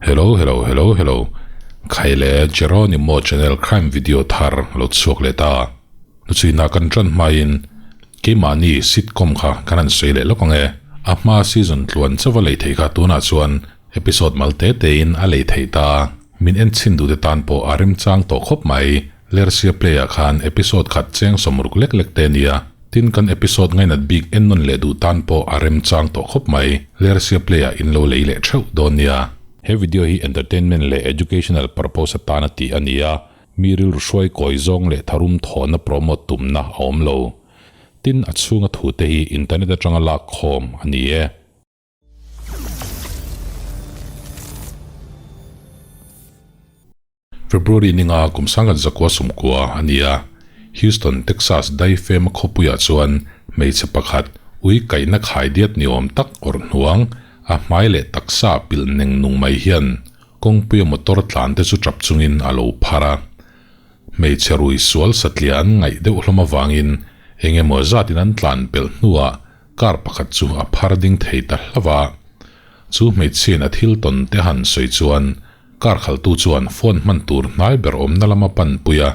Hello hello hello hello Khai le Jeronimo channel crime video thar lo chhuak leh ta. Hnuchhuina kan tan hmain keimahni sitcom kha kan han sawi leh lawk ang e. A hma season tluan chauha lei theih kha tunah chuan episode mal te tein a lei theih ta. Min en chhin duhte tan pawh a remchang tawh khawp mai. Lersia play ah khan episode khat cheng sawmruk lek lek te a nia. Tin kan episode ngainat bik en nawn leh duh tan pawh a remchang tawh khawp mai. Lersia play ah in lo lei leh theuh dawn nia. He video hi entertainment leh educational purpose atana tih a ni a. Mi rilru hruai kawi zawng leh tharum thawhna promote tumna a awm lo. Tin, a chhunga thute hi internet atanga lak khawm a ni e. February ninga kum sangkhat zakua sumkua a ni a, Houston, Texas daifema khawpuiah chuan hmeichhe pakhat ui kaihna khai diat ni awm tak awrh hnuang a hmai leh taksa pilh neng nung mai hian Kawngpuia motor tlan te chu tap chungin a lo phar a. Hmeichhe rui sual satliah an ngaih deuh hlawm avangin eng emaw zatin an tlan pelh hnuah car pakhat chu a phar ding thei ta hlauh a. Chu hmeichhiain a thil tawn te han sawi chuan car khaltu chuan phone hman tur hnai ber awmna lama panpui a,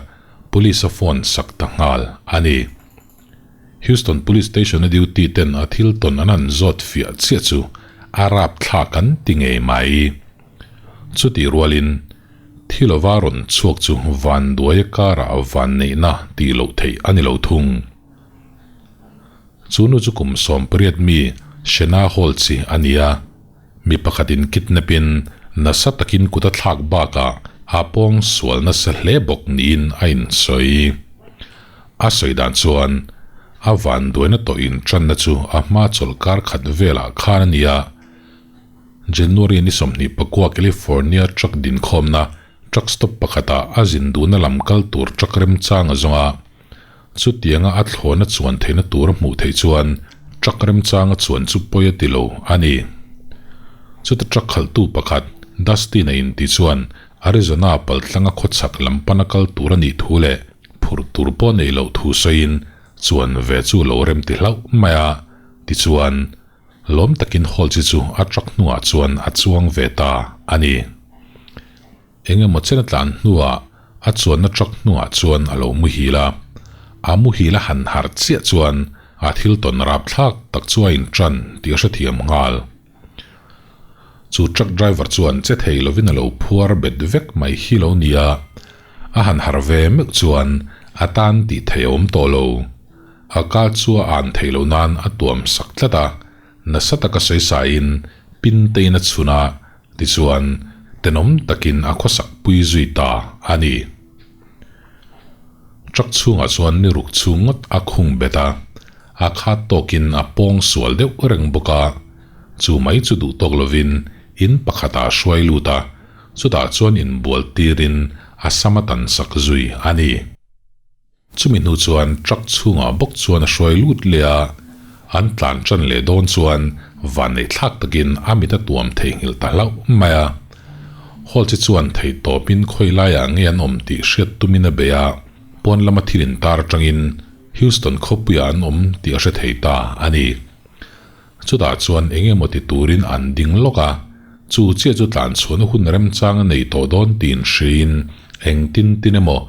police a phone sak ta nghal a ni. Houston Police Station a duty ten a thil tawn an han zawt fiah chiah chu a rapthlak an ti ngei mai. Chutih rualin, thilova rawn chhuak chu vanduaia karah van neihna tih loh theih a ni lo thung. Chu nu chu kum 18 mi Shena Holtz-i a ni a, mi pakhatin kidnap-in nasa takin kut a thlak bakah a pawng sual nasa hle bawk niin a insawi. A sawi dan chuan, a vanduaina tawh intanna chu a hma chawlhkar khat velah khan a ni a, January ni 29 California truck dinkhawmna truck stop pakhatah a zin duhna lam kal tur truck remchang a zawng a. Chutianga a thlawna chuan theihna tur a hmuh theih chuan truck remchanga chuan chu pawi a ti lo a ni. Chuta truck khalhtu pakhat Dustin a inti chuan Arizona paltlanga khawchhak lam pana kal tur a nih thu leh phurh tur pawh neih loh thu sawiin chuan ve chu lo rem ti hlauh mai a. Tichuan. Lawm takin hall chi chu a truck hnungah chuan a chuang ve ta a ni. Eng emaw chen a tlan hnuah a chuanna truck hnungah chuan a lo muhil a. A muhil a han harh chiah chuan a thil tawn rapthlak tak chu a intan tih a hrethiam nghal. Chu truck driver chuan che thei lovin a lo phuar bet vek mai hi lo ni a. A han harh ve meuh chuan a tan tih theih a awm tawh lo. A ka chu a an theih loh nan a tuam sak tlat a, nasa taka sawi saiin pin tein a chhun a, tichuan tenawm takin a khawsak pui zui ta a ni. Truck chhungah chuan ni ruk chhung ngawt a khung bet a, a khat tawkin a pawng sual deuh reng bawk a, chu mai chu duh tawk lovin in pakhatah a hruai lut a, chutah chuan inbual tirin a sam a tan sak zui a ni. Chumi hnu chuan truck chhungah bawk chuan a hruai lut leh a, an tlan tan leh dawn chuan vanneih thlak takin a mit a tuam theihnghilh ta hlauh mai a. Hall chi chuan thei tawpin khawi laiah nge an awm tih hriat tumin a bei a, pawn lama thil intar atangin Houston khawpuiah an awm tih a hre thei ta a ni. Chutah chuan eng emaw ti turin an ding lawk a, chu chiah chu tlan chhuahna hun remchang a nei tawh dawn tiin hriin engtin tin emaw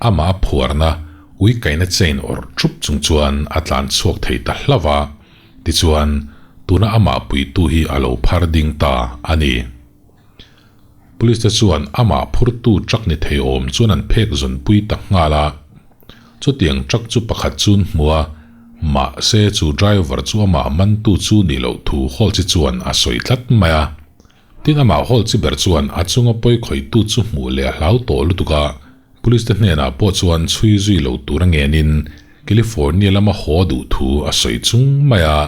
amah a phuarna ui kaina chain awrh thup chung chuan a tlan chhuak thei ta hlauh a, tichuan tuna amah puitu hi a lo phar ding ta a ni. Police te chuan amah phurtu truck ni thei awm chuan an phek zawnpui ta nghal a. Chutiang truck chu pakhat chu an hmu a, mahse chu driver chu amah mantu chu nih loh thu hall chi chuan a sawi tlat mai a. Tin amah hall chi ber chuan a chunga pawi khawihtu chu hmuh leh a hlau tawh lutuk a, police te hnenah pawh chuan chhui zui lo tur a ngenin California lama haw duh thu a sawi chung mai a.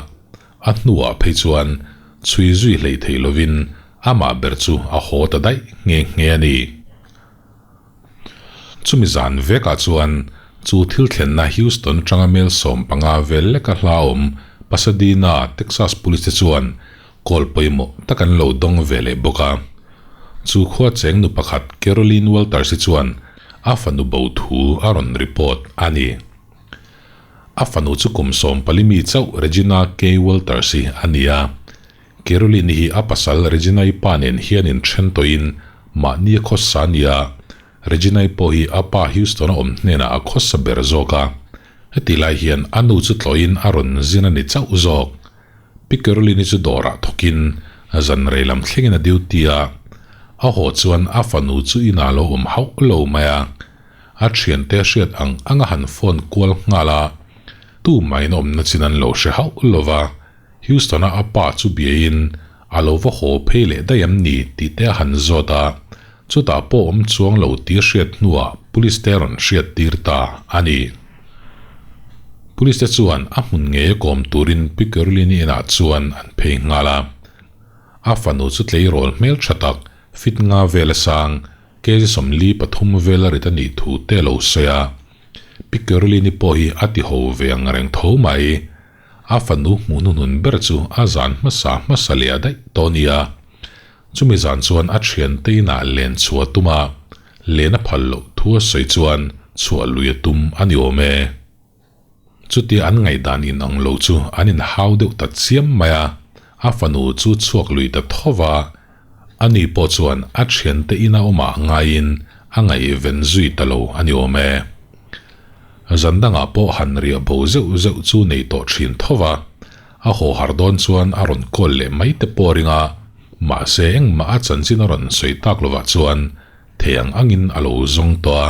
A hnuah phei chuan chhui zui hleih theih lovin amah ber chu a haw ta daih nghe nghe a ni. Chumi zan vekah chuan chu thil thlenna Houston atanga mel 15 vel leka hla awm Pasadena, Texas Police te chuan call pawimawh tak an lo dawng ve leh bawk a. Chu khua cheng nu pakhat Caroline Walters-i chuan a fanu bo thu a rawn report a ni. A fanu chu kum 14 mi chauh Regina K. Walters hi a ni a. Caroline-i hi a pasal Regina-i pa nen hian inthen tawhin mahni a khawsa a ni a, Regina-i pawh hi a pa Houston-a awm hnenah a khawsa ber zawk a. Hetih lai hian a nu chu tlawhin a rawn zin a ni chauh zawk. Pi Caroline-i chu dawrah thawkin zan rei lam thlengin a duty a, a haw chuan a fanu chu inah a lo awm hauh lo mai a. A thiante hriat ang anga han phone kual nghal a, tumahin awmna chin an lo hre hauh lo va, Houston-a a pa chu biain a lo va haw phei leh daih em ni tih te a han zawt a, chutah pawh awm chuang lo tih hriat hnuah police te rawn hriat tir ta a ni. Police te chuan a hmun ngei a kawm turin Pi Caroline-i inah chuan an phei nghal a. A fanu chu tleirawl hmel tha tak, fit nga vel a sang, Kg 43 vel a rit a nih thu te a lo sawi a. Pi Caroline-i pawh hi a ti ho ve ang reng tho mai. A fanu hmuh hnuhnun ber chu a zan hmasa hmasa leh a daih tawh a nia. Chumi zan chuan a thiante inah len chhuah a tum a, len a phal loh thu a sawi chuan chhuah lui a tum a ni awm e. Chutia an ngaihdan in ang lo chu an inhau deuh ta chiam mai a, a fanu chu chhuak lui ta tho va, ani pawh chuan a thiante ina awmah ngaiin a ngaihven zui ta lo a ni awm e. Zan dangah pawh han riah bo zeuh zeuh chu nei tawh thin tho va, a haw har dawn chuan a rawn call leh mai te pawh a ring a, mahse engmah a chanchin a rawn sawi tak lovah chuan thei ang angin a lo zawng tawh a.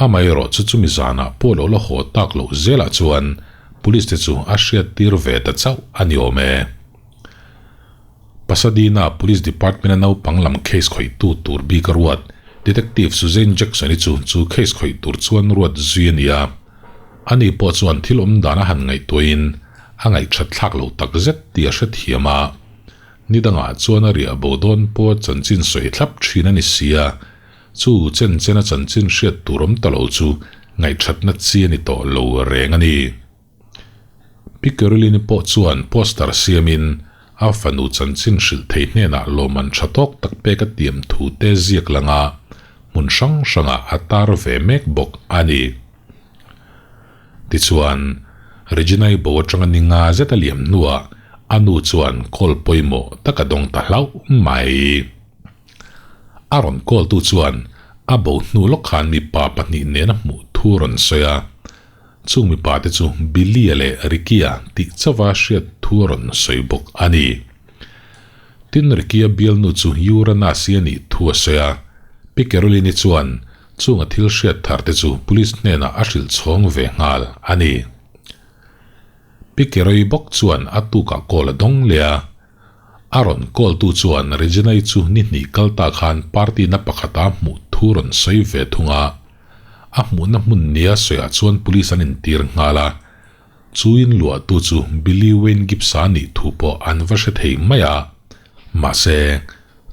Amaherawh chu chumi zanah pawh lo la haw tak loh zelah chuan police te chu a hriattir ve ta chauh a ni awm e. Pasadena Police Department-a naupang lam case khawihtu tur bik a ruat Detective Suzanne Jackson-i chu chu case khawih tur chuan ruat zui a ni a. Ani pawh chuan thil awm dan a han ngaihtuahin a ngaihthat thlak lo takzet tih a hrethiam a. Ni dangah chuan a riah bo dawn pawh chanchin sawi thlap thin a ni si a. Chu chen chena chanchin hriat tur awm ta lo chu ngaihthatna chi a ni tawh lo reng a ni. Pi Caroline-i pawh chuan poster siamin a fanu chanchin hrilh thei hnenah lawmman tha tawk tak pek a tiam thu te ziak langa hmun hrang hrangah a tar ve mek bawk a ni. Tichuan, Regina-i bo atanga ni nga zet a liam hnuah a nu chuan call pawimawh tak a dawng ta hlauh mai. A rawn call tu chuan a bo hnu lawk khan mipa pahnih nena hmuh thu rawn sawi a. Chung mipa te chu Billy-a leh Ricky-a tih chauha hriat thu a rawn sawi bawk a ni. Tin, Ricky-a bialnu chu Uranus-i a nih thu a sawi a. Pi Caroline-i chuan chung a thil hriat thar te chu police hnenah a hrilh chhawng ve nghal a ni. Pi Caroi bawk chuan a tukah call a dawng leh a. A rawn call tu chuan Regina-i chu ni hnih kal ta khan party na pakhata hmuh thu rawn sawi ve thung a. A hmuhna hmun nia sawiah chuan police an intir nghal a. Chu in luahtu chu Billy Wayne Gibbs-a nih thu pawh an va hre thei mai a. Mahse,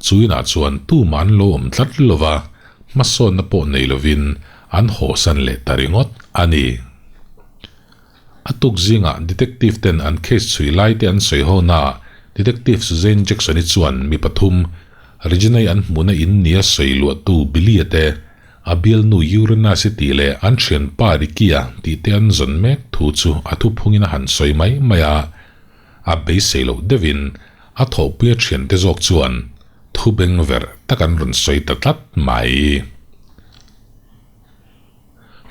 chu inah chuan tumah an lo awm tlat lo va, hmasawnna pawh nei lovin an hawsan leh ta ringawt a ni. A tuk zingah detective ten an case chhui lai te an sawi ho na Detective Suzanne Jackson-i chuan mi pathum, Regina-i an hmuhna in nia sawi luahtu Billy-a te, a bialnu Uranus-i tih leh an thianpa Ricky-a tih te an zawn mek thu chu a thuphungin a han sawi mai mai a. A beisei loh deuhin a thawhpuia thiante zawk chuan thu bengverh tak an rawn sawi ta tlat mai.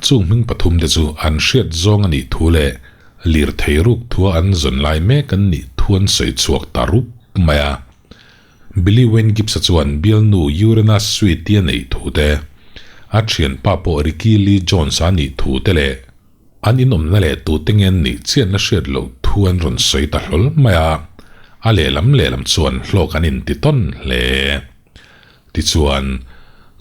Chung hming pathum te chu an hriat zawng a nih thu leh lirthei ruk thua an zawn lai mek an nih thu an sawi chhuak ta rup mai a. Billy Wayne Gibbs-a chuan bialnu Uranus Sweet-i a neih thu te, a thianpa pawh Ricky Lee Jones-a a nih thu te leh an inawmna leh tute nge an nih chianna hriat loh thu an rawn sawi ta hlawl mai a. A lehlam lehlam chuan hlawk an inti tawn hle. Tichuan,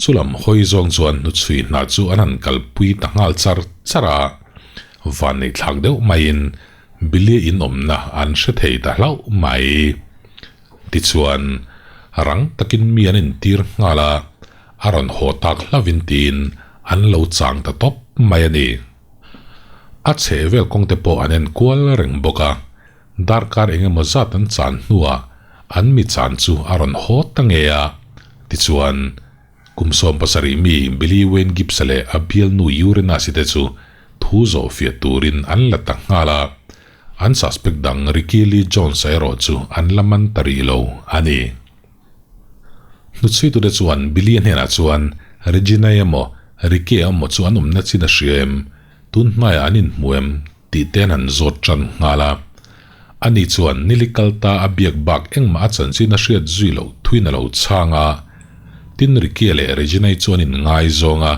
chulam hawi zawng chuan hnuchhui hna chu an han kalpui ta nghal char char a, vanneih thlak deuh maiin Billy-a inawmna an hre thei ta hlauh mai. Tichuan, rang takin mi an intir nghal a, a rawn haw tak hlauhin tiin an lo chang ta tawp mai a ni. A chhehvel kawngte pawh an enkual reng bawk a, Darkar eng emaw zat an chan hnuah an mi chan chu a rawn haw ta ngei a. Tichuan, kum 70 mi Billy Wayne Gibbs-a leh a bialnu Uranus-i te chu thu zawhfiah turin an la ta nghal a. An suspect dang Ricky Lee Jones-a erawh chu an la man ta rih lo a ni. Hnuchhuitute chuan Billy-a hnenah chuan Regina-i emaw Ricky-a emaw chu an awmna chin a hria em? Tun hnaiah an inhmu em? tih te an han zawt tan nghal a. Ani chuan nili kal ta a biak bak engmah a chanchin a hriat zui loh thuin a lo chhang a. Tin Ricky-a leh Regina-i chu an inngaizawng a,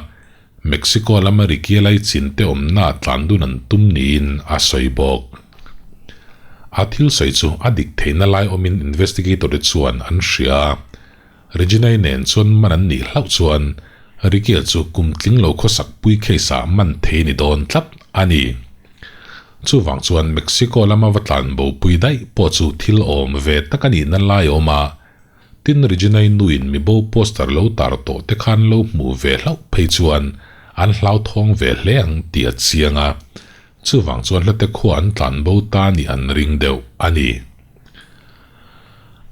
Mexico lama Ricky-a laichin te awmna ah tlan dun an tum niin a sawi bawk. A thil sawi chu a dik theihna lai awmin investigator te chuan an hria a. Regina-i nen chuan man an nih hlauh chuan Ricky-a chu kum tling lo khawsak pui case ah man thei ni dawn tlat a ni. Chuvang chuan Mexico lama va tlan bo pui daih pawh chu thil awm ve tak a nihna lai a awm a, tin Regina-i nuin mibo poster lo tar tawh te khan lo hmuh ve hlauh phei chuan an hlauthawng ve hle ang tih a chiang a, chuvang chuan hlate khua an tlan bo ta nih an ring deuh a ni.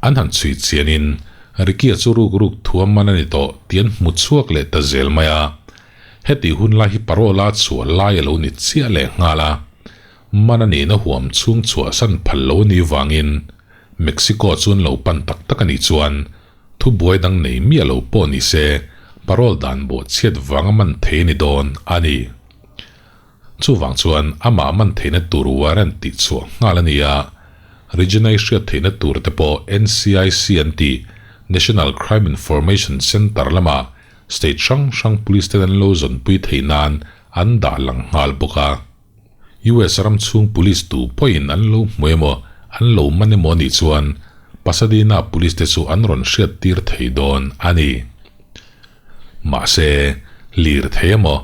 An han chhui chianin Ricky-a chu ruk ruk thuam man a ni tawh tih an hmu chhuak leh ta zel mai a. Heti hun lai hi parole-a chhuah lai a lo ni chiah leh nghal a. Man a nihna huam chhung chhuahsan phal lo a nih vangin Mexico chu an lo pan tak tak a nih chuan thubuai dang nei miah lo pawh ni se parole dan bawh chhiat vanga man thei a ni dawn a ni. Chuvang chuan amah man theihna tur warrant tih chhuah nghal a ni a, Regina-i hriat theihna tur te pawh NCIC an tih National Crime Information Centre lama state hrang hrang police ten an lo zawnpui theih nan an dah lang nghal bawk a. US ram chhung police tu pawhin an lo hmu emaw an lo man emaw anih chuan Pasadena police te chu an rawn hriat tir thei dawn a ni. Mahse, lirthei emaw,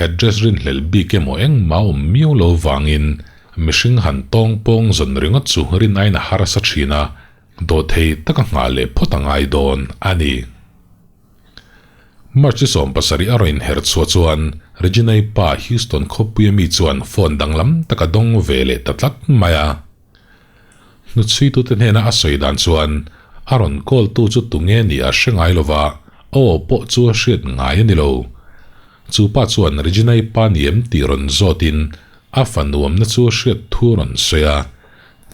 address rinhlelh bik emaw engmah awm miau lo vangin mihring han tawng pawng zawn ringawt chu rin aiin a harsa thin a, dawhthei taka nghah leh phawt a ngai dawn a ni. March ni 70 a rawn inher chhuah chuan Regina-i pa Houston khawpuia mi chuan phone danglam tak a dawng ve leh ta tlat mai a. Hnuchhuitute hnena a sawi dan chuan a rawn call tu chu tunge nih a hre ngai lova, a aw pawh chu a hriat ngai a ni lo. Chu pa chuan Regina-i pa ni em tih rawn zawtin a fa nuamna chu a hriat thu rawn sawi a.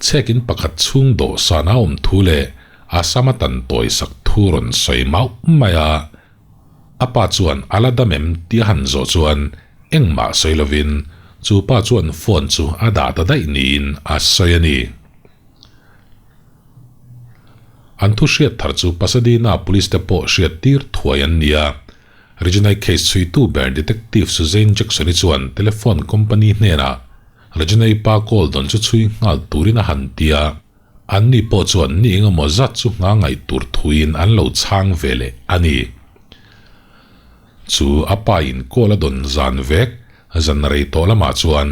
Chhekin pakhat chhung dawhsan a awm thu leh a sam a tan tawi sak thu rawn sawi mauh mai a. A pa chuan a la dam em tih a han zawh chuan engmah sawi lovin chu pa chuan phone chu a dah ta daih niin a sawi a ni. An thu hriat thar chu Pasadena Police te pawh hriat tir thuai an ni a. Regina case chhuitu ber Detective Suzanne Jackson-i chuan telephone company hnenah Regina-i pa call dawn chu chhui nghal turin a han ti a. Anni pawh chuan ni engemaw zat chu hna ngaih tur thuin an lo chhang ve leh a ni. Chu a pa in call a dawn zan vek, zan rei tawh lamah chuan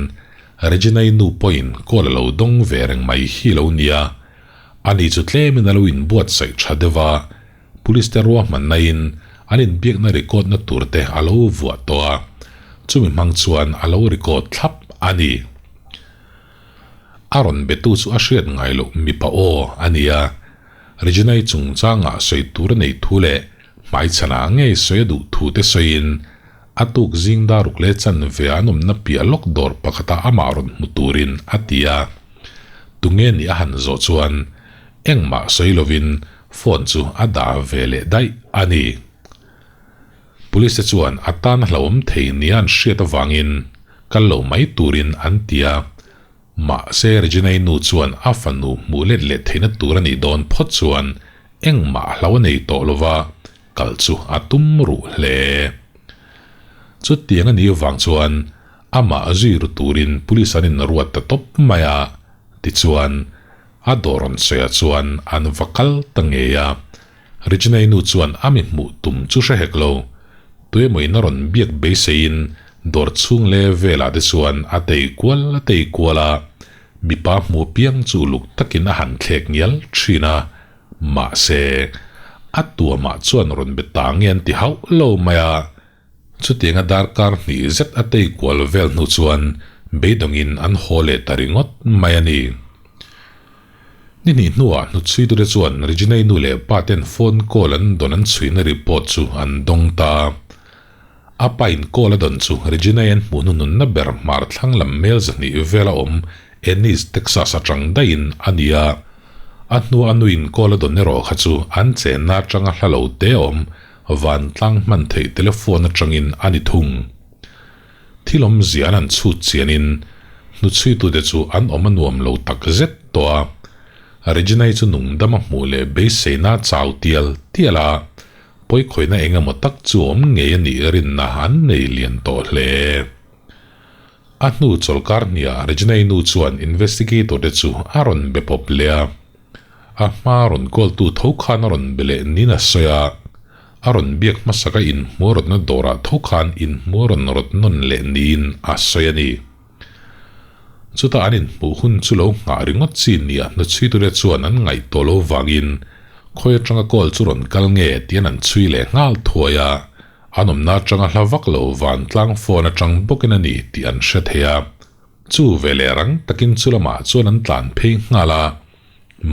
Regina-i nu pawhin call a lo dawng ve reng mai hi lo nia. Ani chu tlemin a lo inbuatsaih tha deuh a, Police te ruahmanna in an inbiakna record na tur te a lo vuah tawh a, chumi hmang chuan a lo record thlap a ni. A rawn betu chu a hriat ngai loh mipa aw a ni a, Regina-i chungchangah sawi tur a nei thu leh hmaichhanah ngei sawi a duh thu te sawiin a tuk zing daruk leh chanve ah an awmna piah lawk dawr pakhatah amah rawn hmu turin a ti a. Tunge nih a han zawh chuan engmah sawi lovin phone chu a dah ve leh daih a ni. Police te chuan a tan a hlauhawm thei nia an hriat avangin kal lo mai turin an ti a, mahse Regina-i nu chuan a fanu hmuh let leh theihna tur a nih dawn phawt chuan engmah hlau a nei tawh lova kal chu a tum ruh hle. Chutiang a nih avang chuan amah zui ru turin police an inruat ta tawp mai a, tichuan a dawr rawn sawiah chuan an va kal ta ngei a. Regina-i nu chuan a mi hmuh tum chu hre hek lo. Tuemawiin a rawn biak beiseiin dawr chhung leh velah te chuan a tei kual a tei kual a, mipa hmu piang chu uluk takin a han thlek ngial thin a, mahse, a tuamah chuan rawn be ta nge an ti hauh lo mai a. Chutianga darkar hnih zet a tei kual vel hnu chuan beidawngin an haw leh ta ringawt mai a ni. Ni hnih hnuah hnutchhuitute chuan Regina-i nu leh pa ten phone call an dawn an chhuihna report chu an dawng ta. A pa in call a dawn chu Regina-i an hmuh hnununna ber hmar thlang lam mel zahnih vela awm Ennis, Texas atang daihin a ni a. A hnua a nuin call a dawn erawh kha chu an chenna atanga hla lo te awm vantlang hman theih telephone atangin a ni thung. Thil awmzia an han chhut chianin hnuchhuitute chu an awm a nuam lo tak zet tawh a. Regina-i chu nungdam a hmuh leh beiseina a chau tial tial a, pawikhawihna eng emaw tak chu awm ngei a nih rinna an nei lian tawh hle. A hnu chawlhkar hniah Regina-i nu chuan investigator te chu a rawn be pawp leh a. A hma rawn kawltu tho khan a rawn be leh nin a sawi a, a rawn biak hmasaka inhmuh rawtna dawrah tho khan inhmuh rawn rawt nawn leh niin a sawi a ni. Chutah an inhmuh hun chu lo nghah ringawt chi nia hnuchhuitute chuan an ngaih tawh lo vangin khawi atanga call chu rawn kal nge tian an chhui leh nghal thuai a, an awmna atanga hla vak lo vantlang phone atang bawkin a ni tih an hre thei a. Chu veleh rang takin chu lamah chuan an tlan phei nghal a,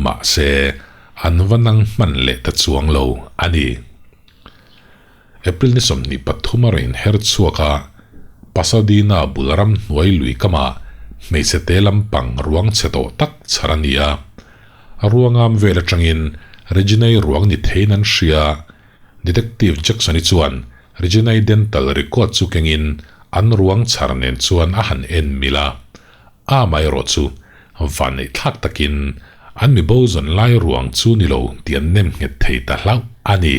mahse an va nang hman leh ta chuang lo a ni. April ni 23 a rawn inher chhuak a, Pasadena bul ram hnuai lui kamah hmeichhe te lampang ruang chhe tawh tak chhar a ni a. A ruangam vel atangin Regina-i ruang ni theiin an hria. Detective Jackson-i chuan Regina-i dental record chu kengin an ruang chhar nen chuan a han en mil a. Amaherawh chu vanneih thlak takin an mi bo zawn lai ruang chu ni lo tih an nem nghet thei ta hlauh a ni.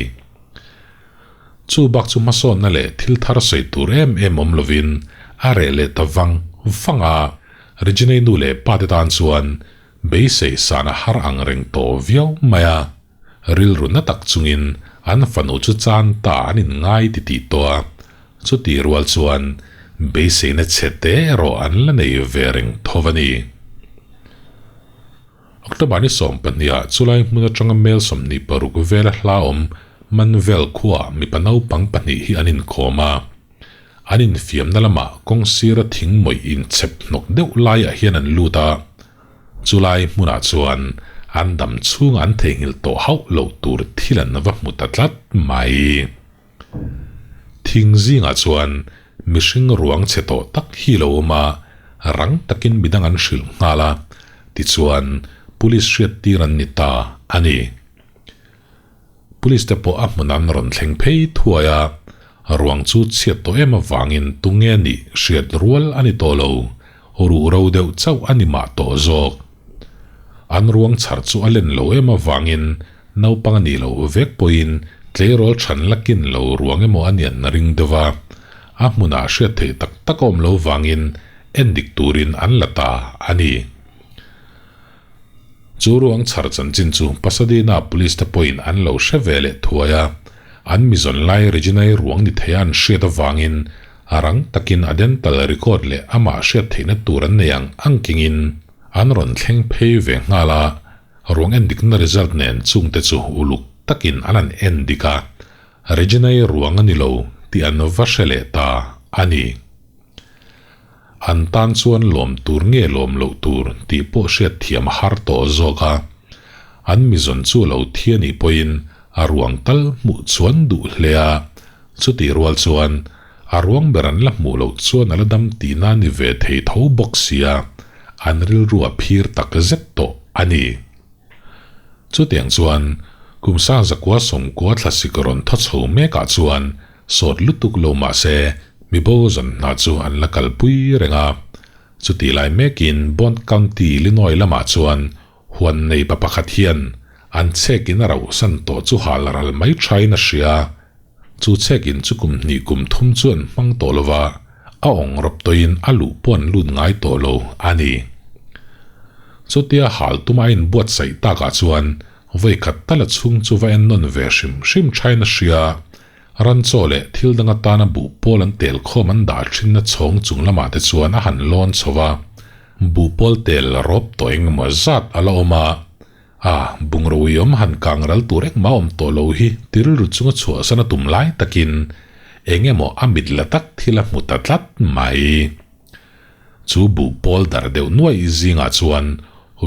Chu bak chu hmasawnna leh thil thar sawi tur em em awm lovin a reh leh ta vang vang a, Regina-i nu leh pa te tan chuan beisei san a har ang reng tawh viau mai a. Rilru na tak chungin an fanu chu chan ta an inngai ti tih tawh a, chuti rual chuan beiseina chhe te erawh an la nei ve reng tho a ni. October ni 12 ah chulai hmun atanga mel 26 vela hla awm Manvel khuaah mipa naupang pahnih hi an inkawm a. An infiamna lamah kawng sira thing mawih inchhep hnawk deuh laiah hian an lut a, Chulai hmunah chuan an dam chhunga an theihnghilh tawh hauh loh tur thil an va hmu ta tlat mai. Thing zingah chuan mihring ruang chhe tawh tak hi lo awm a, rang takin midang an hrilh nghal a, tichuan police hriattir an ni ta a ni. Police te pawh a hmun an rawn thleng phei thuai a, ruang chu chhiat tawh em avangin tunge nih hriat rual a ni tawh lo, ruh ro deuh chauh a ni mah tawh zawk. An ruang chhar chu a len lo em avangin naupang a nih loh vek pawhin tleirawl than la kin lo ruang emaw a nian ring deuh a, a hmunah hriat theih tak tak a awm lo vangin endik turin an la ta a ni. Chu ruang chhar chanchin chu Pasadena Police te pawhin an lo hre ve leh thuai a, an mizawn lai Regina-i ruang ni theia an hriat avangin a rang takin a dental record leh amah hriat theihna tur an nei ang ang kengin an rawn thleng phei ve nghal a, ruang endikna result nen chungte chu uluk takin an han endik a, Regina-i ruang a ni lo tih an va hre leh ta a ni. An tan chuan lawm tur nge lawm loh tur tih pawh hriat thiam a har tawh zawk a. An mizawn chu a lo thi a nih pawhin a ruang tal hmuh chuan duh hle a. Chutih rual chuan a ruang ber an la hmuh loh chuan a la dam tihna ni ve thei tho bawk sia, an rilru a phir tak zet tawh a ni. Chutiang chuan kum sang zakua sawmkua thlasik rawn thaw chho mekah chuan Sawt lutuk lo mah se, mi bo zan hna chu an la kalpui reng a. Chutih lai mekin Bond County, Illinois lamah chuan huan nei pa pakhat hian an chhek in a rauhsan tawh chu hal ral mai thain a hria. Chu chhek in chu kum hnih kum thum chu an hmang tawh lo va, a awng rawp tawhin a luh pawh an lut ngai tawh lo a ni. Chutia hal tuma a inbuatsaih takah chuan vawi khat tal a chhung chu va en nawn ve hrim hrim thain a hria. Ran chaw leh thil dang atana buh pawl an tel khawm an dah thinna chhawng chung lamah te chuan a han lawn chho va, buh pawl tel rawp tawh eng emaw zat a la awm a, a bungraw awm han kang ral tur engmah awm tawh lo hi ti rilru chunga chhuahsan a tum lai takin eng emaw a mit la tak thil a hmu ta tlat mai. Chu buh pawl dar deuh nuaih zingah chuan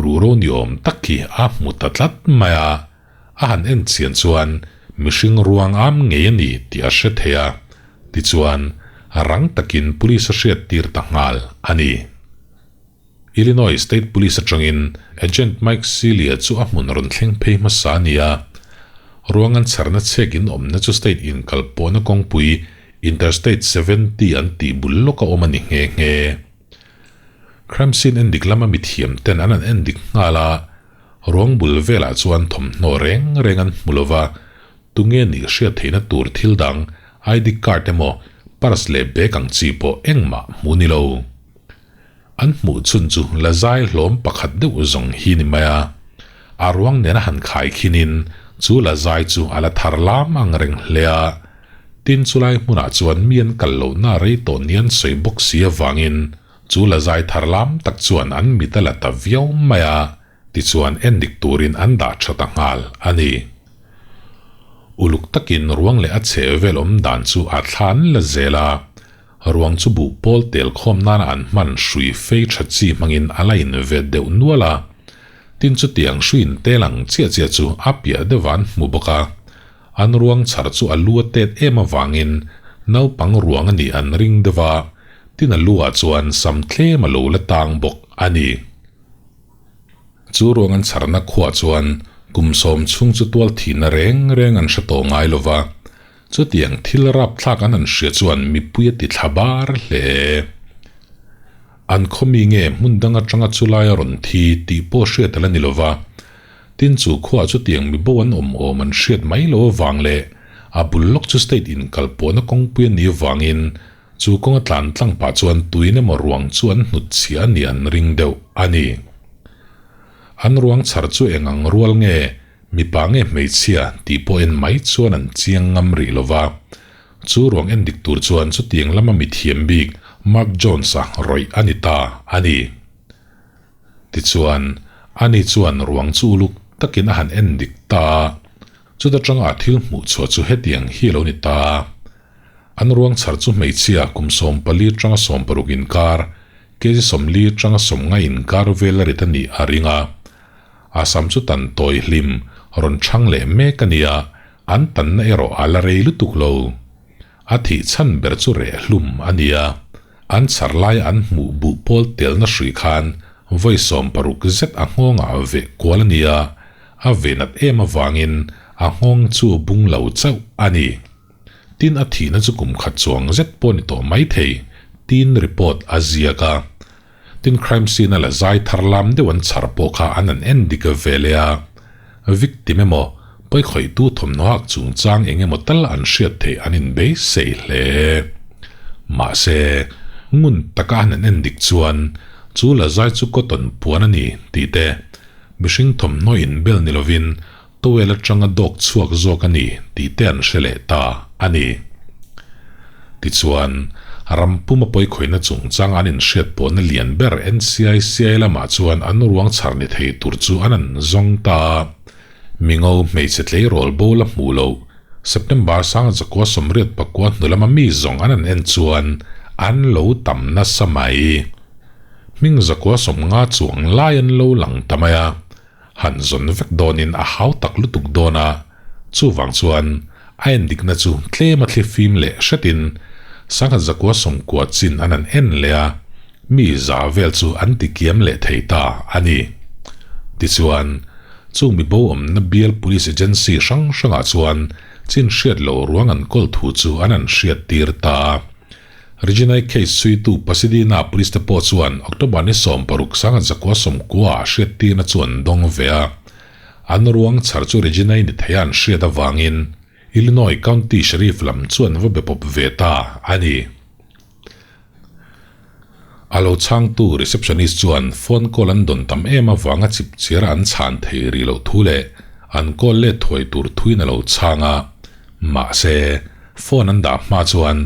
ruhro ni awm tak hi a hmu ta tlat mai a. A han en chian chuan mihring ruang am ngei a ni tih a hre thei a, tichuan rang takin police a hriat tir ta nghal a ni. Illinois State Police atangin Agent Mike Seeley-a chu a hmun rawn thleng phei hmasa a ni a. Ruang an chharna chhek in awmna chu state inkalpawhna kawngpui Interstate 70 an tih bul lawk a awm a ni nghe nghe. Crime scene endik lama mithiam ten an an endik nghal a, ruang bul velah chuan thawmhnaw reng reng an hmu lova, tunge nih hriat theihna tur thil dang ID card emaw purse leh bag ang chi pawh engmah hmu ni lo. An hmuh chhun chu la zai hlawm pakhat deuh zawng hi ni mai a, a ruang nena han khai khinin chu la zai chu a la thar lam ang reng hle a. Tin chulai hmunah chuan mi an kal lohna rei tawh ni an sawi bawk si avangin chu la zai thar lam tak chuan an mit a la ta viau mai a, tichuan endik turin an dah tha ta nghal a ni. Uluk takin ruang leh a chheh vel awm dan chu a thla an la zel a, ruang chu buh pawl tel khawm nana an hman hrui fei tha chi hmangin a la invet deuh nual a, tin chutiang hrui intel ang chiah chiah chu a piah deuhah an hmu bawk a. An ruang chhar chu a lu a tet em avangin naupang ruang a nih an ring deuh a, tin a lu ah chuan sam tlem a lo la tang bawk a ni. Chu ruang an chharna khuah chuan kum sawm chhung chu tual thihna reng reng an hre tawh ngai lo va, chutiang thil rapthlak an han hria chuan mipui a ti thla bar hle. An khawmi nge hmun dang atanga chulai a rawn thi tih pawh hriat a la ni lo va, Tin chu khuaah chutiang mi bo an awm awm an hriat mai lo avang leh a bul lawk chu state inkalpawhna kawngpui a nih avangin chu kawnga tlan tlang pah chuan tuin emaw ruang chu an hnut chhiah a nih an ring deuh a ni. An ruang chhar chu eng ang rual nge, mipa nge hmeichhia tih pawh en mai chuan an chiang ngam rih lo va. Chu ruang en dik tur chuan chutiang lama mithiam bik Mark Jones-a rawih a ni ta a ni. Tichuan, ani chuan ruang chu uluk takin a han en dik ta a, chuta tanga a thil hmuh chhuah chu hetiang hi a lo ni ta a. An ruang chhar chu hmeichhia kum 14 tanga 60 inkar, kg 40 tanga 50 inkar vel a rit a nih a ring a. A sam chu tan tawi hlim rawn chhang leh mek a ni a, an tanna erawh a la rei lutuk lo. A thih chhan ber chu reh hlum a ni a, an chhar laia an hmuh buh pawl telna hrui khan vawi 60 zet a nghawngah veh kual a ni a, a ve nat em avangin a nghawng chu a bung lo chauh a ni. Tin a thihna chu kum khat chuang zet pawh ni tawh mai thei, tiin report a ziak a. Tin crime scene a la zai thar lam deuh an chhar pawh kha an han en dik ve leh a, victim emaw pawikhawihtu thawmhnaw hak chungchang eng emaw tal an hriat theih an inbeisei hle. Mahse, ngun taka an han en dik chuan chu la zai chu cotton puan a ni tih te, mihring thawmhnaw inbel ni lovin towel atanga dawk chhuak zawk a ni tih te an hre leh ta a ni. Tichuan, ram puma pawikhawihna chungchang an inhriat pawhna lian ber NCICI lamah chuan an ruang chhar ni thei tur chu an an zawng ta a. Mingo hmeichhe tleirawl bo la hmuh loh September 1989 hnu lama mi zawng an an en chuan an lo tam nasa mai. Hming 150 chuang lai an lo lang ta mai a. Han zawn vek dawnin a hau tak lutuk dawn a, chuvang chuan a endikna chu tlem a thli fim leh hretin 1990 chin an han en leh a, mi za vel chu an ti kiam leh thei ta a ni. Tichuan, chung mi bo awmna bial police agency hrang hrangah chuan chin hriat loh ruang an kawl thu chu an han hriat tir ta a. Reginai case chhuitu Pasadena Police te pawh chuan October ni 16 1990 ah hriattirna chu an dawng ve a. An ruang chhar chu Reginai ni theia an hriat avangin Illinois County Sheriff lam chu an va be pawp ve ta a ni. A lo chhangtu receptionist chuan phone call an dawn tam em avanga chip chiara an chhan thei rih loh thu leh an call let thuai tur thuin a lo chhang a. Mahse, phone an dah hma chuan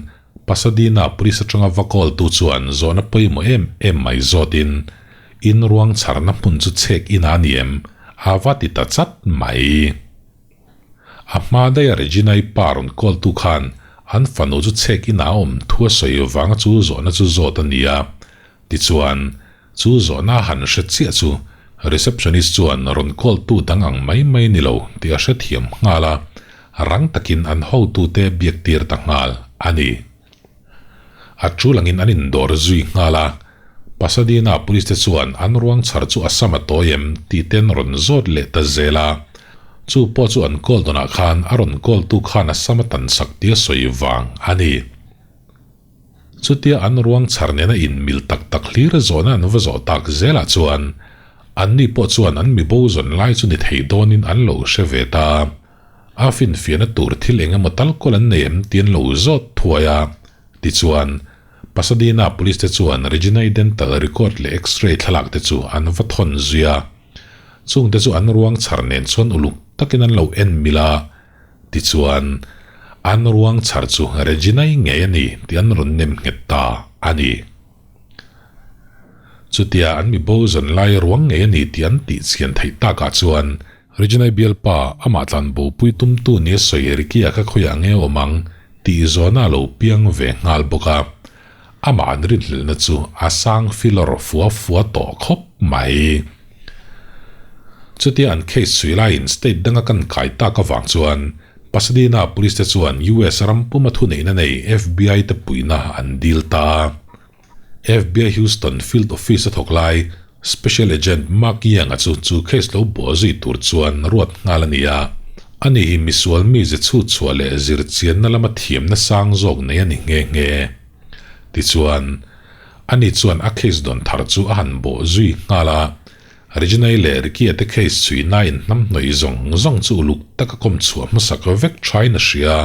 Pasadena Police atanga va call tu chuan zawhna pawimawh em em mai zawtin in ruang chharna hmun chu chhek in a ni em? A va ti ta chat mai. A hma daiha Regina-i pa rawn call tu khan an fanu chu chhek in a awm thu a sawi vanga chu zawhna chu zawt a ni a. Tichuan, chu zawhna a han hre chiah chu receptionist chuan rawn call tu dang ang mai mai ni lo tih a hrethiam nghal a, rang takin an hotute biak tir ta nghal a ni. A tul angin an indawr zui nghal a. Pasadena police te chuan an ruang chhar chu a sam a tawi em tih te an rawn zawt leh ta zel a. Chu pawh chu an call dawnah khan a rawn call tu khan a sam a tan sak tia sawi vang a ni. Chutia an ruang chhar nena inmil tak tak hlir zawhna an va zawh tak zelah chuan anni pawh chuan an mibo zawn lai chu ni thei dawnin an lo hre ve ta. A finfiahna tur thil eng emaw tal kawl an nei em tih an lo zawt thuai a. Tichuan, Pasadena Police te chuan Regina-i dental record leh X-ray thlalak te chu an va thawn zui a. Chung te chu an ruang chhar nen chuan uluk takin an lo en mil a. Tichuan, an ruang chhar chu Regina-i ngei a ni tih an rawn nem nghet ta a ni. Chutia an mi bo zawn lai ruang ngei a ni tih an tih chian theih takah chuan Regina-i bialpa amah tlan bopui tumtu nia sawi Ricky-a kha khawiah nge awm ang tih zawhna a lo piang ve nghal bawk a. Amah an rinhlelhna chu a sang filawr fua fua tawh khawp mai. Chutia an case chhui laiin state danga kan kai tak avang chuan Pasadena Police te chuan US ram puma thuneihna nei FBI te puihna an dil ta a. FBI Houston Field Office a thawk lai Special Agent Mark Young-a chu chu case lo buah zui tur chuan ruat nghal a ni a. Ani hi misual mize chhut chhuah leh zirchianna lama thiamna sang zawk nei a ni nghe nghe. Tichuan, ani chuan a case dawn thar chu a han bawh zui nghal a. Regina-i leh Ricky-a te case chhuinain hnamhnawih zawng zawng chu uluk taka kawm chhuah hmasak vek thain a hria.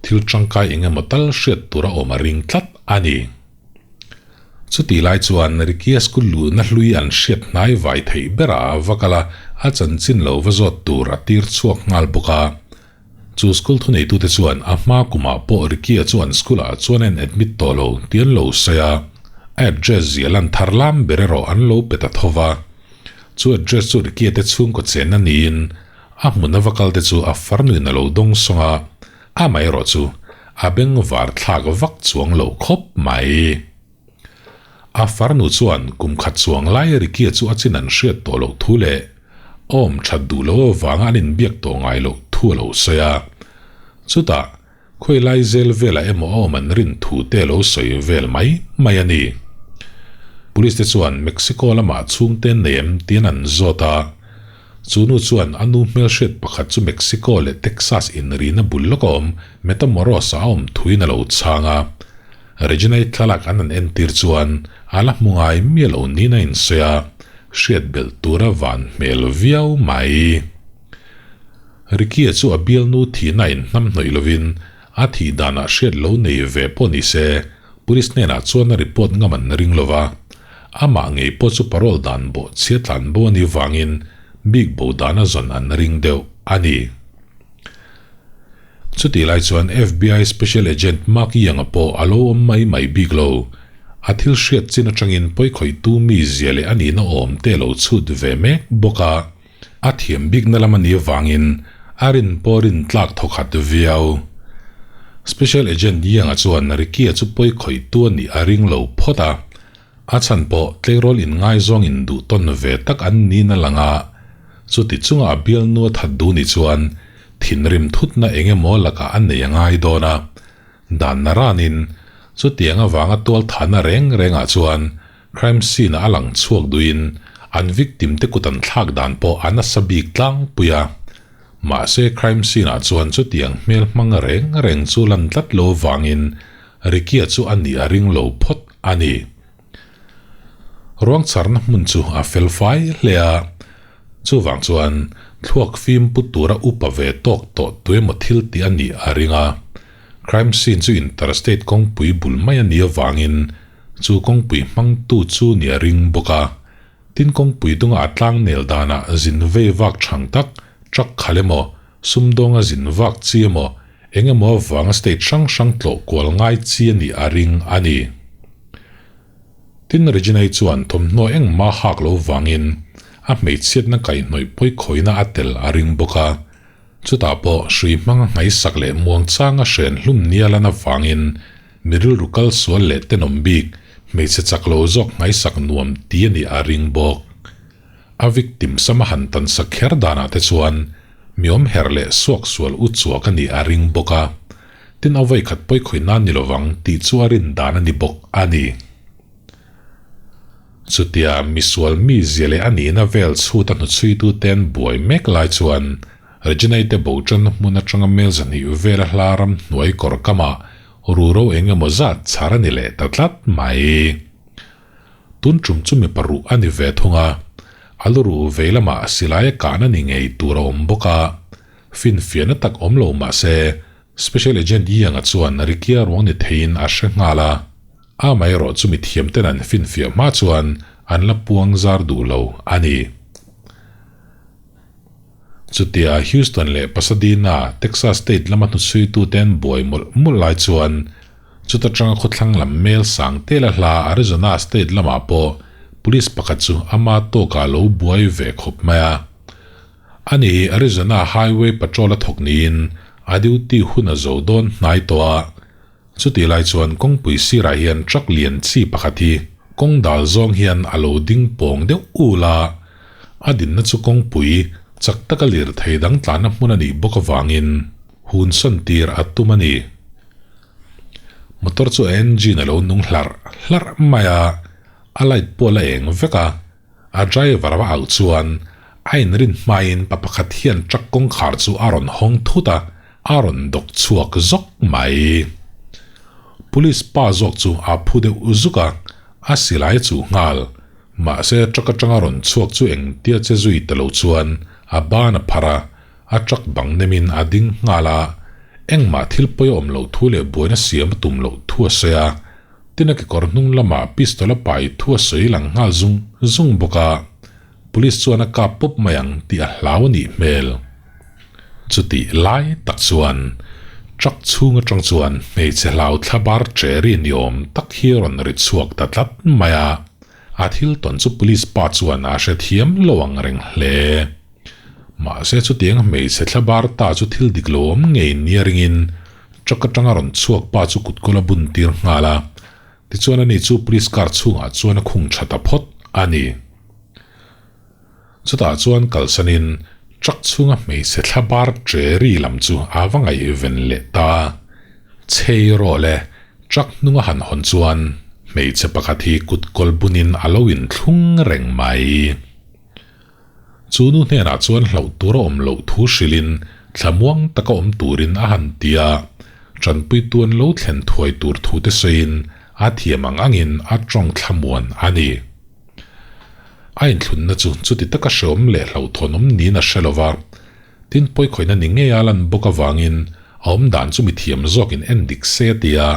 Thil tangkai eng emaw tal hriat tur a awm a ring tlat a ni. Chutih lai chuan Ricky-a school luhna hlui an hriat hnai vai theih berah a va kal a, a chanchin lo va zawt tur a tir chhuak nghal bawk a. Chu school thuneitute chuan a hma kumah pawh Ricky-a chu an school-ah chuan a in admit tawh lo tih an lo sawi a, a address zia lan thar lam ber erawh an lo pe ta tho va. Chu address chu Ricky-a te chhungkaw chenna niin A hmun a va kal te chu a farnuin a lo dawng sawng a, amaherawh chu a bengvar thlak vak chuang lo khawp mai. A farnu chuan kum khat chuang lai Ricky-a chu a chin an hriat tawh loh thu leh awm that duh loh avanga an inbiak tawh ngai loh thu a lo sawi a. Chutah, khawi lai zel velah emaw a awm an rin thu te a lo sawi vel mai mai a ni. Police te chuan Mexico lamah chhungte an nei em tiin an zawt a. Chu nu chuan a nu hmelhriat pakhat chu Mexico leh Texas inrina bul lawk a awm Matamoros-ah a awm thuin a lo chhang a. Regina-i thlalak an han entir chuan a la hmu ngai miah lo niin a insawi a, hriat belh tura van hmel viau mai. Ricky-a chu a bialnu thihna inhnam hnawih lovin a thih danah hriat lo nei ve pawh ni se, police hnenah chuan a report ngam an ring lo va. Amah ngei pawh chu parole dan bawh chhia tlan bo a nih vangin bik bo dana zawn an ring deuh a ni. Chutih lai chuan FBI Special Agent Mark Young-a pawh a lo awm mai mai bik lo. A thil hriat chin atangin pawikhawihtu mi zia leh a nihna awm te a lo chhut ve mek bawk a. A thiam bikna lam a nih avangin a rin pawh rin tlak thaw khat viau. Special Agent Young-a chuan Ricky-a chu pawi khawihtu a nih a ring lo phawt a, a chhan pawh tleirawl inngaizawng induh tawn ve tak an niin a lang a, chuti chunga a bialnu a that duh nih chuan thinrim thutna eng emaw lakah a nei a ngai dawn a, dan naranin chutiang avanga tualthahna reng rengah chuan Crime scene ah a lang chhuak duhin an victim te kut an thlak dan pawh a nasa bik tlangpui a. Mahse crime scene ah chuan chutiang hmel hmang reng reng chu lan tlat lo vangin Ricky-a chu a nih a ring lo phawt a ni. Ruang charna hmun chu a fel fai hle a, chuvang chuan thluak fim pu tura upa ve tawk tawh tuemaw thil tih a nih a ring a. Crime scene chu interstate kawngpui bul mai a nih avangin Chu kawngpui hmangtu chu ni a ring bawk a, tin kawngpui dunga a tlang nel danah zin vei vak thang tak, truck khal emaw, sumdawnga zin vak chi emaw, eng emaw avanga state hrang hrang tlawh kual ngai chi a nih a ring a ni. Tin Regina-i chuan thawmhnaw engmah hak lo vangin a hmeichhiatna kaihhnawih pawikhawina a tel a ring bawk a, chutah pawh hrui hmanga nghaisak leh muangchanga hren hlum nia lan avangin Mi rilru kal sual leh tenawm bik, hmeichhe chak lo zawk nghaisak nuam ti a nih a ring bawk. A victim sama han tan sak kher danah te chuan mi awm herh leh suak sual u chuak a nih a ring bawk a, tin a vawikhat pawi khawi nan ni lovang tih chu a rin dan a ni bawk a ni. Chutia misual mizia leh a nihna vel chhuta hnuchhuituten buai mek lai chuan Regina-i te bo tanna hmun atanga mel 200 vela hla ram hnuai kawr kamah ruro eng emaw zat chhar a ni leh ta tlat mai. Tun tum chu mipa ruh a ni ve thung a, a lu ruh vei lamah silai a kahna ni ngei tur a awm bawk a, finfiahna tak awm lo mah se Special Agent Young-a chuan Ricky-a ruang ni theiin a hre nghal a, amaherawh chu mithiamten an finfiah hma chuan an la puang zar duh lo a ni. Chutia Houston leh Pasadena, Texas state lama hnuchhuituten buai mawlh mawlh lai chuan chuta tanga khawthlang lam mel sang tela hla Arizona state lamah pawh police pakhat chu ama tawkah lo buai ve khawp mai a. Ani hi Arizona Highway Patrol a thawk niin a duty hun a zo dawn hnai tawh a. Chutih lai chuan kawngpui sirah hian truck lian chi pakhat hi kawng dal zawng hian a lo ding pawng deuh ul a, a dinna chu kawngpui chak taka lirthei dang tlanna hmun a nih bawk avangin hun sawn tir a tum a ni. Motor chu a engine a lo nung hlarh hlarh mai a, a light pawh a la eng vek a. A driver va auh chuan a inrin hmain pa pakhat hian truck kawngkhar chu a rawn hawng thut a, a rawn dawk chhuak zawk mai. Police pa zawk chu a phu deuh zuk a, a silai a chuh nghal. Mahse truck atanga rawn chhuak chu engtia che zui ta lo chuan a ban a phar a, a truck bang nemin a ding nghal a, engmah thil pawi a awm loh thu leh buaina siam a tum loh thu a sawi a. Tin a kekawr hnung lamah pistol a pai thu a sawi lang nghal zung zung bawk a, police chuan a kap pawp mai ang tih a hlau a nih hmel. Chutih lai tak chuan truck chhung atang chuan hmeichhe hlau thla bar che ri ni awm tak hi a rawn ri chhuak ta tlat mai a, a thil tawn chu police pa chuan a hrethiam lo ang reng hle. Mahse chutiang hmeichhe thla bar ta chu thil dik lo awm ngei nia ringin Truck atanga rawn chhuak pa chu kutkawl a bun tir nghal a, tichuan ani chu police car chhungah chuan a khung tha ta phawt a ni. Chutah chuan kalsanin truck chhunga hmeichhe thla bar tre ri lam chu a va ngaihven leh ta. Chei rawh le, truck hnunga han hawn chuan hmeichhe pakhat hi kutkawl bunin a lo inthlung reng mai. Chu nu hnenah chuan hlauh tur a awm loh thu hrilhin thlamuang taka awm turin a han ti a, tanpuitu an lo thlen thuai tur thu te sawiin a thiam ang angin a tawng thlamuan a ni. A inthlunna chu chuti taka hreawm leh hlauhthawnawm niin a hre lo va, tin pawikhawihna ni ngei a lan bawk avangin a awmdan chu mithiam zawkin en dik se a ti a,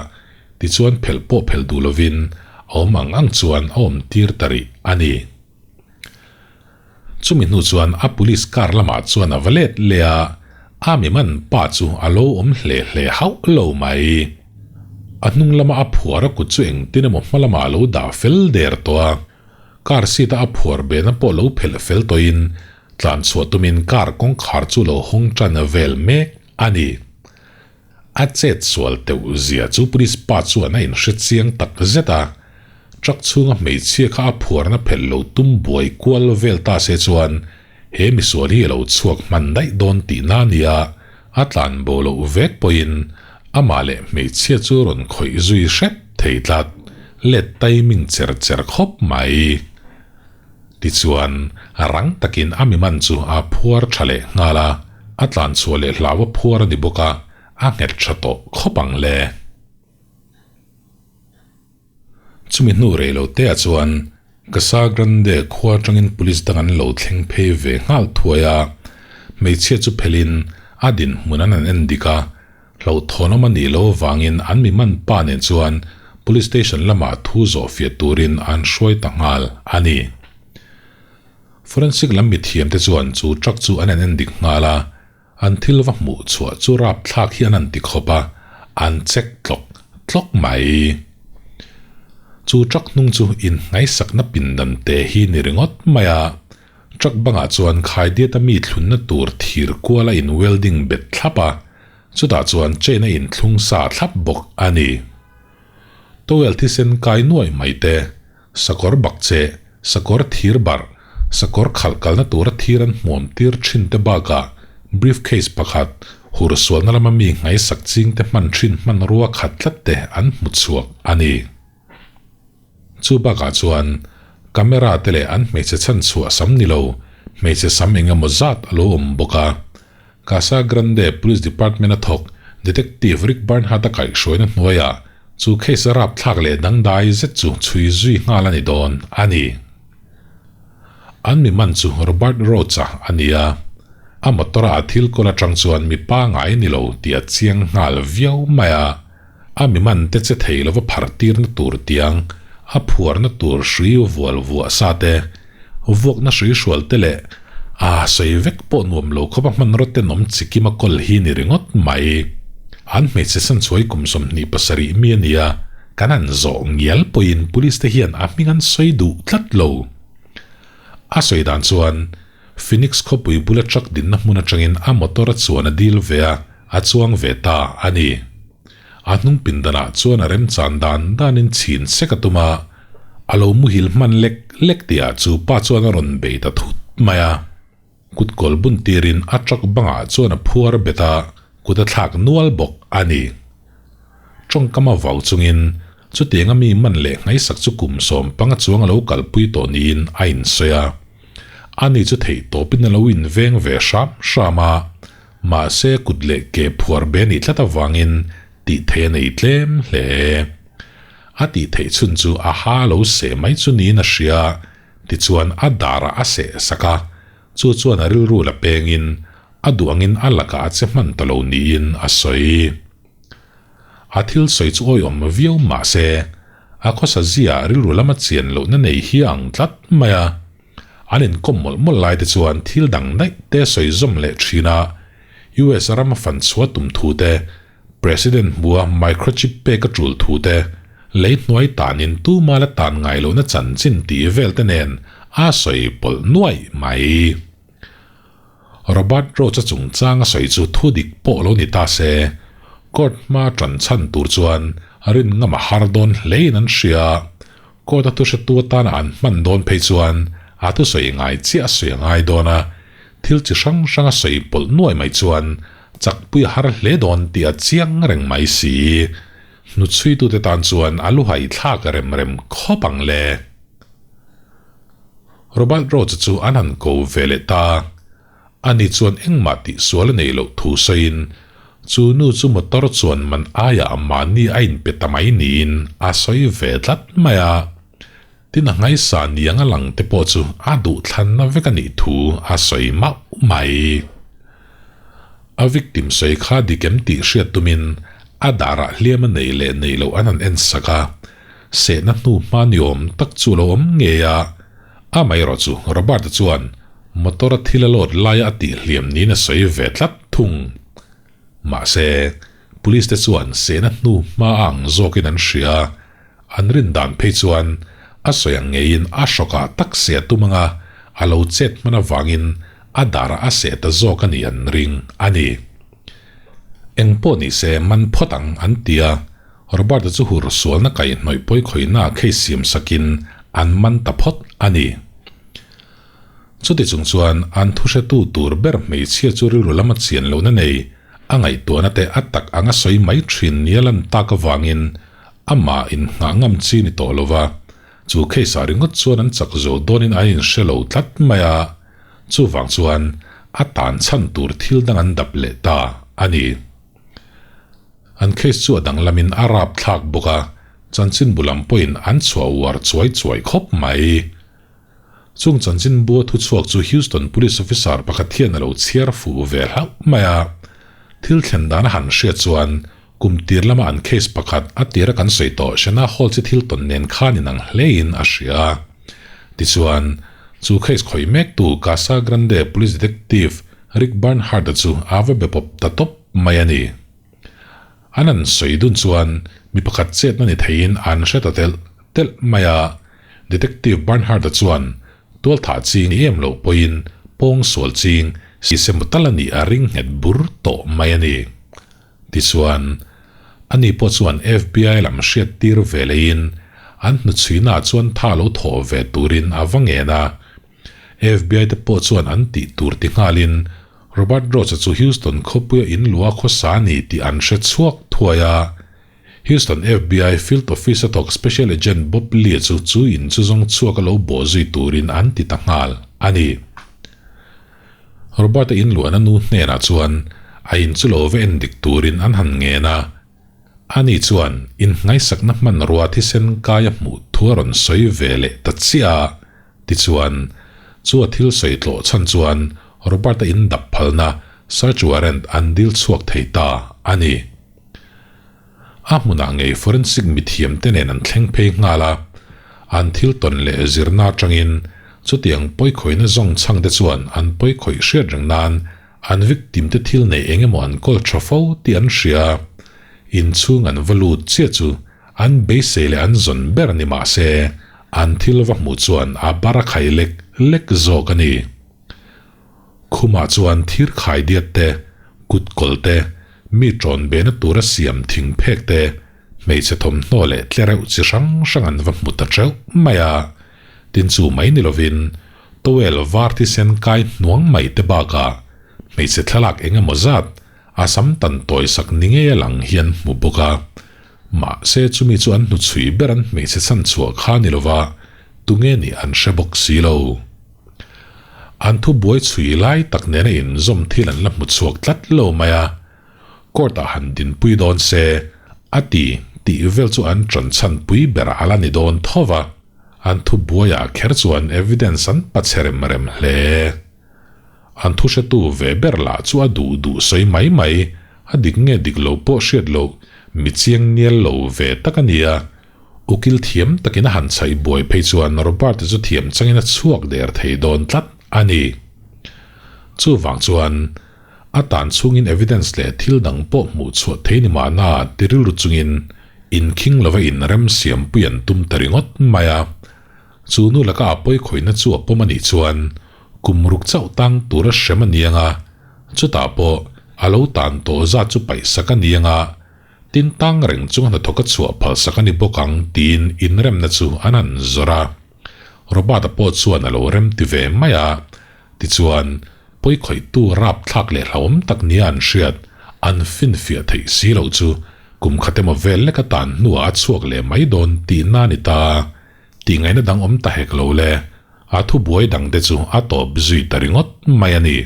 tichuan phelh pawh phelh duh lovin a awm ang ang chuan a awm tir ta rih a ni. Chumi hnu chuan a police car lamah chuan a va let leh a, a mi man pa chu a lo awm hle hle hauh lo mai. A hnung lama a phuar a kut chu engtin emaw hma lamah a lo dah fel der tawh a, car seat a a phuar behna pawh lo phelh fel tawhin tlan chhuah tumin car kawngkhar chu lo hawng tan vel mek a ni. A chet sual teuh zia chu police pa chuan a inhre chiang tak zet a, truck chhunga hmeichhia kha a phuarna phelh lo tum buai kual vel ta se chuan he misual hi a lo chhuak hman daih dawn tihna a nia, a tlan bo loh vek pawhin amah leh hmeichhia chu rawn khawih zui hrep thei tlat, let timing cher cher khawp mai. Tichuan, rang takin a mi man chu a phuar tha leh nghal a, a tlan chhuah leh hlau a phuar a ni bawk a, a nghet tha tawh khawp ang le. Chumi hnu rei lo te ah chuan Casa Grande khua atangin police dang an lo thleng phei ve nghal thuai a, hmeichhia chu phelhin a dinhmun an han en dik a, Hlauhthawnawm a nih loh avangin an mi man pa nen chuan Police Station lamah thu zawh fiah turin an hruai ta nghal a ni. Forensic lam mithiamte chuan chu truck chu an en endik nghal a, an thil va hmuh chhuah chu rapthlak hian an ti khawp a, an check tlawk tlawk mai. Chu truck hnung chu inhnaisakna pindan te hi ni ringawt mai a, Truck bangah chuan khaidiat a mi thlunna tur thir kual a in welding bet thlap a, chutah chuan chain a in thlung sa thlap bawk a ni. Towel thisen kai nuai mai te, sakawr bak che, sakawr thir barh, sakawr khalh kalna tura thir an hmuam tir thin te bakah briefcase pakhat, hur sualna lama mi nghaisak ching te hman thin hmanrua khat tlat te an hmu chhuak a ni. Chu bakah chuan Camera te leh an hmeichhe chhanchhuah sam ni lo, hmeichhe sam eng emaw zat a lo awm bawk a. Casa Grande Police Department a thawk Detective Rick Barnhart a kaihhruaina hnuaiah chu case a rapthlak leh dangdai zet chu chhui zui nghal a ni dawn a ni. An mi man chu Robert Roach-a a ni a, a motor-a a thil kawl atang chuan mi pangai ni lo tih a chiang nghal viau mai a. A mi man te che thei lova phar tirna tur tiang, a phuarna tur hrui vual vuah sa te, vuakna hrui hrual te leh a sawi vek pawh nuam lo khawp a hmanraw tenawm chikim a kawl hi ni ringawt mai. An hmeichhe sanchhuai kum 27 mi a ni a, kan han zawh ngial pawhin police te hian a hming an sawi duh tlat lo. A sawi dan chuan Phoenix khawpui bula truck dinna hmun atangin a motor a chuan a dil ve a, a chuang ve ta a ni. A hnung pindanah chuan a remchan dan danin chhin sek a tum a, a lo muhil hman lek lek tihah chu pa chuan a rawn bei ta thut mai a. Kut kawl bun tirin a truck bangah chuan a phuar bet a, kut a thlak nual bawk a ni. Tawngkam a vau chungin chutianga mi man leh nghaisak chu kum 15 chuang a lo kalpui tawh niin a insawi a. Ani chu theih tawpin a lo inveng ve hram hram a, mahse kut leh ke phuar be nih tlat avangin tih theih a nei tlem hle. A tih theih chhun chu a ha lo seh mai chu niin a hria, tichuan a darah a seh sak a, chu chuan a rilru la pengin a duh angin a lakah a che hman ta lo niin a sawi. A thil sawi chu awiawm viau mah se, a khawsa zia rilru lama chian lohna nei hi a ang tlat mai a. An inkawm mawlh mawlh lai te chuan thil dang daih te sawi zawm leh thin a, US rama fan chhuah tum thu te, President hmua microchip pek a tul thu te, lei hnuai tanin tuma la tan ngai lohna chanchin tih vel te nen a sawi pawlh nuaih mai. Robert Roach-a chungchang a sawi chu thu dik pawh lo ni ta se, court hma tan chhan tur chuan rin ngam a har dawn hlein an hria. Court a thuhretu atana an hman dawn phei chuan a thusawi ngai chiah a sawi a ngai dawn a, thil chi hrang hrang a sawi pawlh nuai mai chuan chakpui a har hle dawn tih a chiang reng mai si. Hnuchhuitute tan chuan a luhai thlak rem rem khawp ang le. Robert Roach chu an han ko ve leh ta. Ani chuan engmah tih sual a neih loh thu sawiin, chu nu chu motor chuan man aiah mahni a inpe ta mai niin a sawi ve tlat mai a. Tin a ngaisa niang a lang te pawh chu a duhthlanna vek a nih thu a sawi mauh mai. A victim sawi kha dik em tih hriat tumin a darah hliam a nei leh neih loh an han en sak a. Sehna hnu hma ni awm tak chu lo awm ngei a, amaherawh chu Robert-a chuan motor a thil a load laia a tih hliam niin a sawi ve tlat thung. Mahse, police te chuan sehna hnu hma a ang zawkin an hria a, an rin dan phei chuan a sawi ang ngeiin a hrawkah tak seh a tum anga a lo chet hman avangin a darah a seh ta zawk a nih an ring a ni. Eng pawh ni se man phawt ang an ti a, Robert-a chu hur sualna kaihhnawih pawi khawihna a case siam sakin an man ta phawt a ni. Chuti chung chuan an thuhretu tur ber hmeichhia chu rilru lama chian lohna nei a ngaihtuahna te a tak anga sawi mai thin nia lan tak avangin amah innghah ngam chi ni tawh lova, chu case-ah ringawt chuan an chak zo dawnin an inhre lo tlat mai a, chuvang chuan a tan chhan tur thil dang an dap leh ta a ni. An case chu a danglamin a rapthlak bawk a, chanchinbu lam pawhin an chhuah uar chuai chuai khawp mai. Chung chanchinbua thuchhuak chu Houston Police Officer pakhat hian a lo chhiar fuh ve hlauh mai a. Thil thlen dan a han hriat chuan kum tir lama an case pakhat a tira kan sawi tawh Shana Hall chi thil tawn nen khan inang hlein a hria. Tichuan, chu case khawih mektu Casa Grande Police Detective Rick Barnhart-a chu a va be pawp ta tawp mai a ni. An han sawi dun chuan mi pakhat chetna ni theiin an hre ta telh telh mai a. Detective Barnhart-a chuan tualthah ching em loh pawhin pawng sual ching sisemu tal a nih a ring nghet bur tawh mai a ni. Tichuan, ani pawh chuan FBI lam hriat tir ve leiin an hnuchhuinaah chuan tha lo thawh ve turin a va ngen a. FBI te pawh chuan an tih tur ti nghalin Robert Roach-a chu Houston khawpuia in luah khawsa a ni tih an hre chhuak thuai a. Houston FBI Field Office a thawk Special Agent Bob Lee chu chu in chu zawng chhuak a lo bawh zui turin an ti ta nghal a ni. Robert-a in luahna nu hnenah chuan a in chu lo va en dik turin an han ngen a. Ani chuan innghaisakna hmanrua thisen kaia hmuh thu a rawn sawi ve leh ta chiah a. Tichuan, chu a thil sawi tlawh chhan chuan Robert-a in dap phalna search warrant an dil chhuak thei ta a ni. A hmunah ngei forensic mithiam te nen an thleng phei nghal a, an thil tawn leh zirna atangin chutiang pawikhawihna zawng chhang te chuan an pawikhawih hriat reng nan an victim te thil nei eng emaw an kawl tha fo tih an hria. Inchhung an va lut chiah chu an beisei leh an zawn ber ni mah se an thil va hmuh chuan a bar a khai lek lek zawk a ni. Khumah chuan thir khai diat te, kut kawl te, mi ṭawn bena tura siam thing phek te, hmeichhe thawmhnaw leh tlereuh chi hrang hrang an va hmu ta ṭeuh mai a. Tin chu mai ni lovin towel var thisen kai hnuang mai te bakah hmeichhe thlalak eng emaw zat a sam tan tawi sak ni ngei a lang hi an hmu bawk a. Mahse chumi chu an hnuchhui ber an hmeichhe chhan chhuah kha ni lova tunge nih an hre bawk si lo. An thu buai chhui lai tak nena inzawm thil an la hmu chhuak tlat lo mai a, court ah han dinpui dawn se a ti tih vel chu an ṭan chhan pui berah a la ni dawn tho va, an thu buaiah kher chuan evidence an pa chhe rem rem hle. An thu hretu ve ber lah chu a duh duh sawi mai mai, a dik nge dik lo pawh hriat loh mi chiang nial lo ve tak a nia. Ukil thiam takin a han chhaih buai phei chuan Robert-a chu thiam changin a chhuak der thei dawn tlat a ni. Chuvang chuan a tan chhungin evidence leh thil dang pawh hmuh chhuah thei ni mahna ti rilru chungin inkhing lova inrem siampui an tum ta ringawt mai a. Chu nu laka a pawi khawihna chu a pawm a nih chuan kum ruk chauh tang tura hrem a ni ang a, chutah pawh a lo tan tawh zat chu paihsak a ni ang a, Tin tang reng chunga hnathawk a chhuah phalsak a ni bawk ang tiin inremna chu an han zawrh a. Robert-a pawh chuan a lo rem ti ve mai a. Tichuan, pawikhawihtu rapthlak leh hlauhawm tak nia an hriat, an finfiah theih si loh chu kum khat emaw vel lek a tan hnuah a chhuak leh mai dawn tihna a ni ta. Tihngaihna dang awm ta hek lo le, a thubuai dangte chu a tawp zui ta ringawt mai a ni.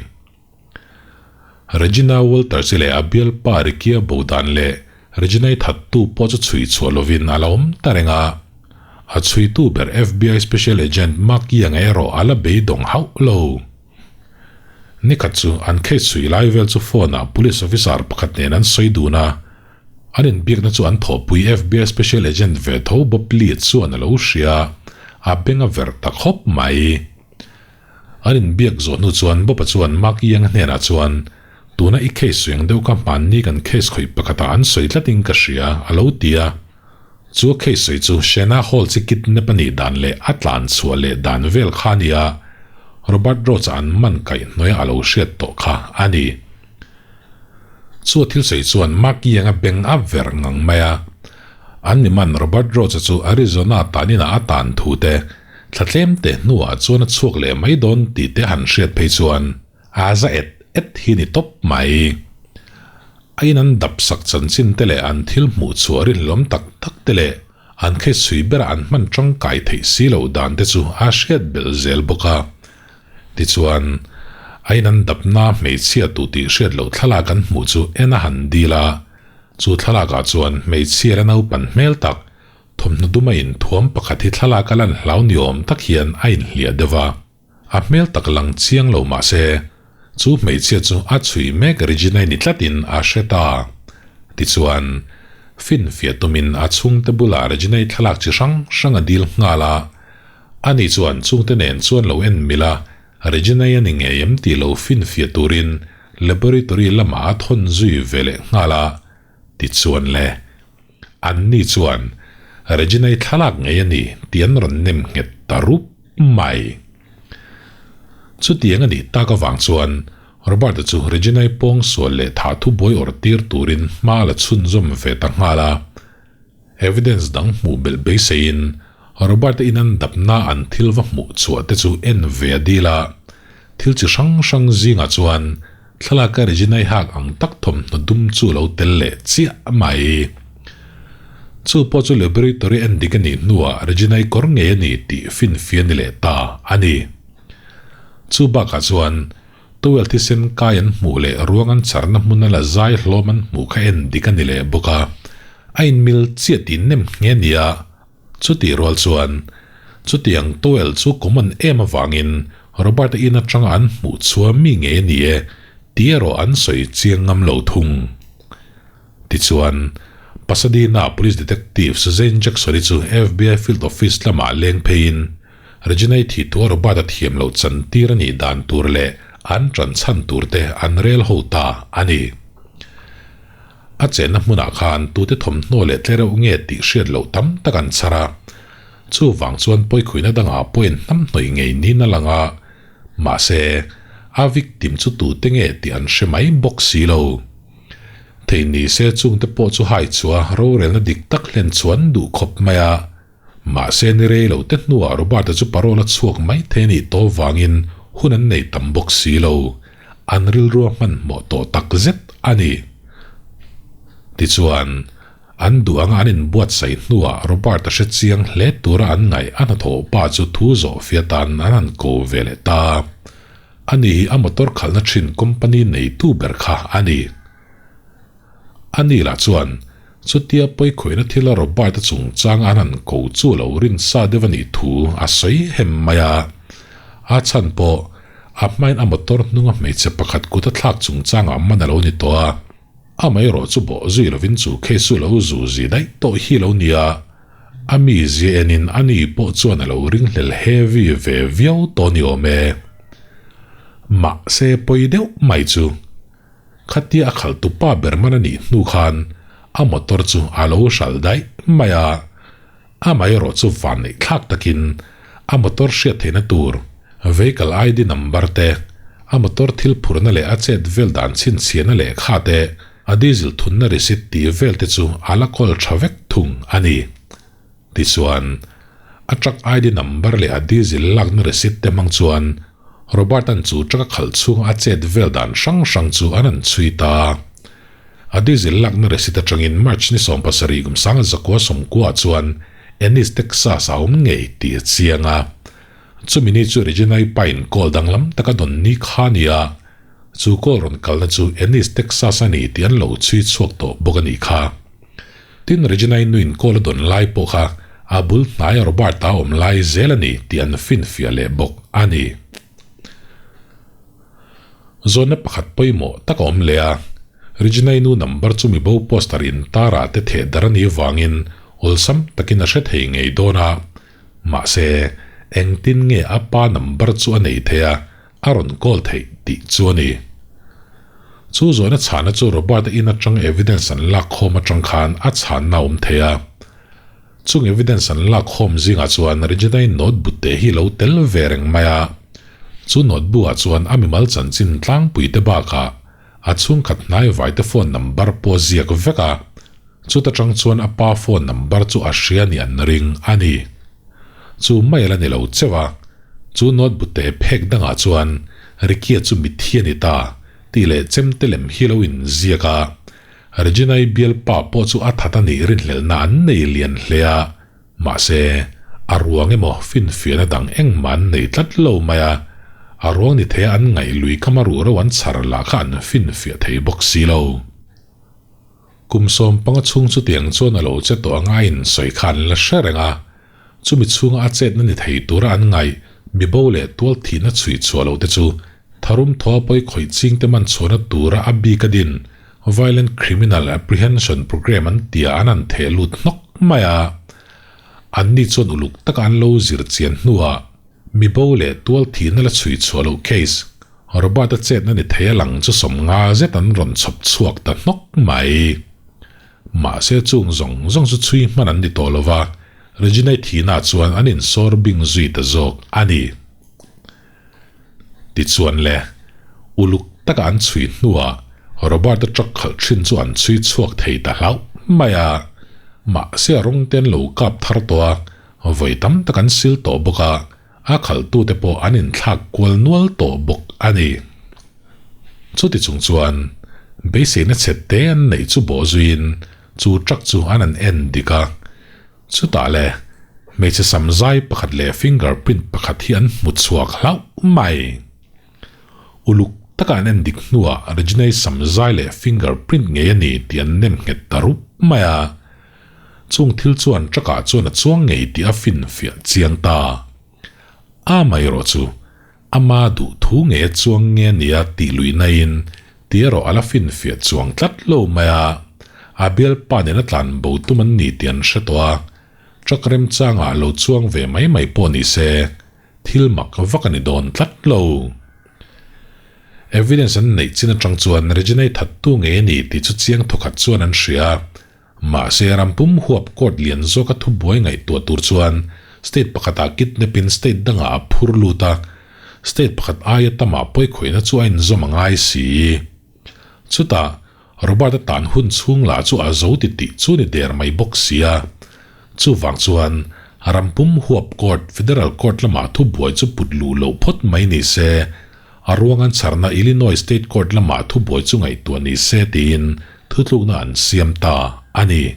Regina Walters-i leh a bialpa Ricky-a bo dan leh Regina-i thattu pawh chu chhui chhuah lovin a la awm ta reng a. A chhuitu ber FBI Special Agent Mark Young-a erawh a la beidawng hauh lo. Nikhat chu an case chhui lai vel chu phone-ah police officer pakhat nen an sawi dun a. An inbiakna chu an thawhpui FBI Special Agent ve tho Bob Lee chuan a lo hria a, a beng a verh ta khawp mai. An inbiak zawh hnu chuan Bob-a chuan Mark Young-a hnenah chuan, Tuna i case sawi ang deuh kha hmanni kan case khawih pakhatah an sawi tlatin ka hria, a lo ti a. Chu a case sawi chu Shena Hall chi kidnap a nih dan leh a tlan chhuah leh dan vel kha a ni a, Robert Roach-a an man kaih hnuaia a lo hriat tawh kha a ni. Chu a thil sawi chuan Mark Young-a beng a ver ngang mai a. An ni man Robert Roach-a chu Arizona tan inah a tan thu te, Thla tlem te hnuah chuan a chhuak leh mai dawn tih te han hriat phei chuan a za et et hi ni tawp mai. A in an dap sak chanchin te leh an thil hmuh chhuah rinhlawm tak tak te leh an case chhui bera an hman tangkai theih si loh dan te chu a hriat belh zel bawk a. Tichuan, a in an dapna hmeichhia tu tih hriat loh thlalak an hmuh chu en a han dil a, chu thlalakah chuan hmeichhia la naupan hmel tak Thawmhnaw dum a inthuam pakhat hi thlalak a lan hlau ni awm tak hian a inhliah deuh a, a hmel tak lang chiang lo mah se, chu hmeichhia chu a chhui mek Regina-i ni tlatin a hre ta. Tichuan, finfiah tumin a chhungte bulah Regina-i thlalak chi hrang hrang a dil nghal a, ani chuan chungte nen chuan lo en mil a, Regina-i a ni ngei em tih lo finfiah turin laboratory lamah a thawn zui ve leh nghal a, tichuan le. Anni chuan, Regina-i thlalak ngei a ni tih an rawn nem nghet ta rup mai. Chutiang a nih tak avang chuan Robert-a chu Regina-i pawngsual leh thah thu buai awrh tir turin hma a la chhunzawm ve ta nghal a. Evidence dang hmuh belh beiseiin Robert-a in an dapna an thil va hmuh chhuah te chu en ve a dil a. Thil chi hrang hrang zingah chuan Thlalaka Regina-i hak ang tak thawmhnaw dum chu lo tel leh chiah mai. Chu pawh chu laboratory en dik a nih hnuah Regina-i kawr ngei a ni tih finfiah a ni leh ta a ni. Chu bakah chuan towel thisen kai an hmuh leh ruang an charna hmuna la zai hlawm an hmuh kha en dik a ni leh bawk a, a inmil chiah tih nem nghe a ni a. Chutih rual chuan chutiang towel chu common em avangin Robert-a in atanga an hmuh chhuah mi ngei a ni e tih erawh an sawi chiang ngam lo thung. Tichuan, Pasadena Police Detective Suzanne Jackson-i chu FBI Field Office lamah leng pheiin Regina-i thih tua Robert-a thiam loh chantir a nih dan tur leh an ṭan chhan tur te an rel ho ta a ni. A chenna hmunah khan tute thawmhnaw leh tlereuh nge tih hriat loh tam tak an chhar a, chuvang chuan pawikhuina dangah pawhin hnamhnawih ngei niin a lang a, mahse, a victim chu tute nge tih an hre mai bawk si lo. Thei ni se chungte pawh chu hai chua rorelna dik tak hlen chuan duh khawp mai a. Mahse ni rei lo te hnuah Robert-a chu parole a chhuak mai thei a nih tawh vangin hun an nei tam bawk si lo. An rilru a hmanhmawh tawh tak zet a ni. Tichuan, an duh anga an inbuatsaih hnuah Robert-a hre chiang hle tura an ngaih a hnathawh pa chu thu zawh fiatan an han ko ve leh ta. Ani hi a motor khalhna thin company neitu ber kha a ni. Ani lah chuan chutia pawikhawihna thila Robert-a chungchang an han ko chu lo rin sa deuh a nih thu a sawi hem mai a. A chhan pawh a hmain a motor hnunga hmeichhe pakhat kut a thlak chungchangah man a lo ni tawh a. Amaherawh chu bawh zui lovin chu case chu lo zu zi daih tawh hi lo nia. A mizia enin a ni pawh chuan a lo ringhlel heavy ve viau tawh ni awm e. Mahse pawi deuh mai chu khatia a khaltu pa ber man a nih hnu khan a motor chu a lo hral daih mai a, amaherawh chu vanneih thlak takin a motor hriat theihna tur vehicle ID number te, a motor thil phurna leh a chet vel dan chhinchhiahna lehkha te, A diesel thunna receipt tih vel te chu a la kawl tha vek thung a ni. Tichuan, a truck ID number leh a diesel lakna receipt te hmang chuan Robert-a'n chu truck a khalh chhunga a chet vel dan hrang hrang chu an han chhui ta. A diesel lakna receipt atangin March ni 70 kum 1900 sawmkuaah chuan Ennis, Texas a awm ngei tih a chiang a. Chumi ni chu Regina-i pain call danglam taka dawn ni kha a ni a. Chu call rawn kalna chu Ennis, Texas a ni tih an lo chhui chhuak tawh bawk a nih kha. Tin, Regina-i nuin call a dawn lai pawh kha a bul hnaia Robert-a awm lai zel a ni tih an finfiah leh bawk a ni. Zawnna pakhat pawimawh tak a awm leh a, Regina-i nu number chu mibo poster intar ah te theh dar a nih vangin awlsam takin a hre thei ngei dawn a, mahse, engtin nge a pa number chu a nei thei a, A rawn call theih tih chu a ni. Chu zawhna chhahna chu Robert-a in atang evidence an lak khawm atang khan a chhanna a awm thei a. Chung evidence an lak khawm zingah chuan Regina-i notebook te hi lo tel ve reng mai a. Chu notebook ah chuan a mimal chanchin tlangpui te bakah a chhungkhat hnaivai te phone number pawh a ziak vek a. Chuta tang chuan a pa phone number chu a hria nih an ring a ni. Chu mai ala ni lo cheuh a, chu notebook te phek dangah chuan Ricky-a chu mitthi a ni ta tih leh chemte lem hi lo inziak a. Regina-i bialpa pawh chu a that a nih rinhlelhna an nei lian hle a, mahse a ruang emaw finfiahna dang engmah an nei tlat lo mai a, a ruang ni theia an ngaih lui kama ruhro an chhar lah kha an finfiah thei bawk si lo. Kum 15 chhung chutiang chuan a lo che tawh anga a insawi kha an la hre reng a, chumi chhunga a chetna ni thei tura an ngaih mibo leh tual thihna chhui chhuah loh te chu tharum thaw a pawi khawih chingte man chhuahna tura a bik a din Violent Criminal Apprehension Programme an tia an han theh lut hnawk mai a. Anni chuan uluk taka an lo zir chian hnuah mibo leh tual thihna la chhui chhuah loh case Robert-a chetna ni thei a lang chu 50 zet an rawn chhawp chhuak ta hnawk mai. Mahse chung zawng zawng chu chhui hman an ni tawh lo va, Regina-i thihna chuan an insawr bing zui ta zawk a ni. Tichuan le, uluk taka an chhui hnuah Robert-a truck khalh thin chu an chhui chhuak thei ta hlauh mai a. Mahse a rawng te an lo kap thar tawh a, vawi tam tak an sil tawh bawk a, A khalhtute pawh an inthlak kual nual tawh bawk a ni. Chuti chung chuan, beiseina chhe te an neih chu bawh zuiin, Chu truck chu an han en dik a. Chutah le, hmeichhe sam zai pakhat leh finger print pakhat hi an hmu chhuak hlauh mai. Uluk taka an en dik hnuah Regina-i sam zai leh finger print ngei a ni tih an nem nghet ta rup mai a. Chung thil chuan truck-ah chuan a chuang ngei tih a finfiah chiang ta. Amaherawh chu, ama duh thu ngei a chuang nge nia tih luih naiin ti erawh a la finfiah chuang tlat lo mai a. A bialpa nena tlan bo tum an ni tih an hre tawh a, truck remchangah lo chuang ve mai mai pawh ni se, thil mak vak a ni dawn tlat lo. Evidence an neih chin atang chuan Regina-i thattu ngei a ni tih chu chiang thawkhat chuan an hria a. Mahse, ram pum huap court lian zawka thubuai ngaihtuah tur chuan state pakhatah kidnap-in state dangah a phur lut a, state pakhat aia tamah pawikhawihna chu a inzawm a ngai si. Chutah, Robert-a tan hun chhung lah chu a zo ti tih chu ni der mai bawk si a. Chuvang chuan, ram pum huap court, federal court lamah thubuai chu put luh loh phawt mai ni se, A ruang an chharna Illinois State Court lamah thubuai chu ngaihtuah ni se tiin thutlukna an siam ta a ni.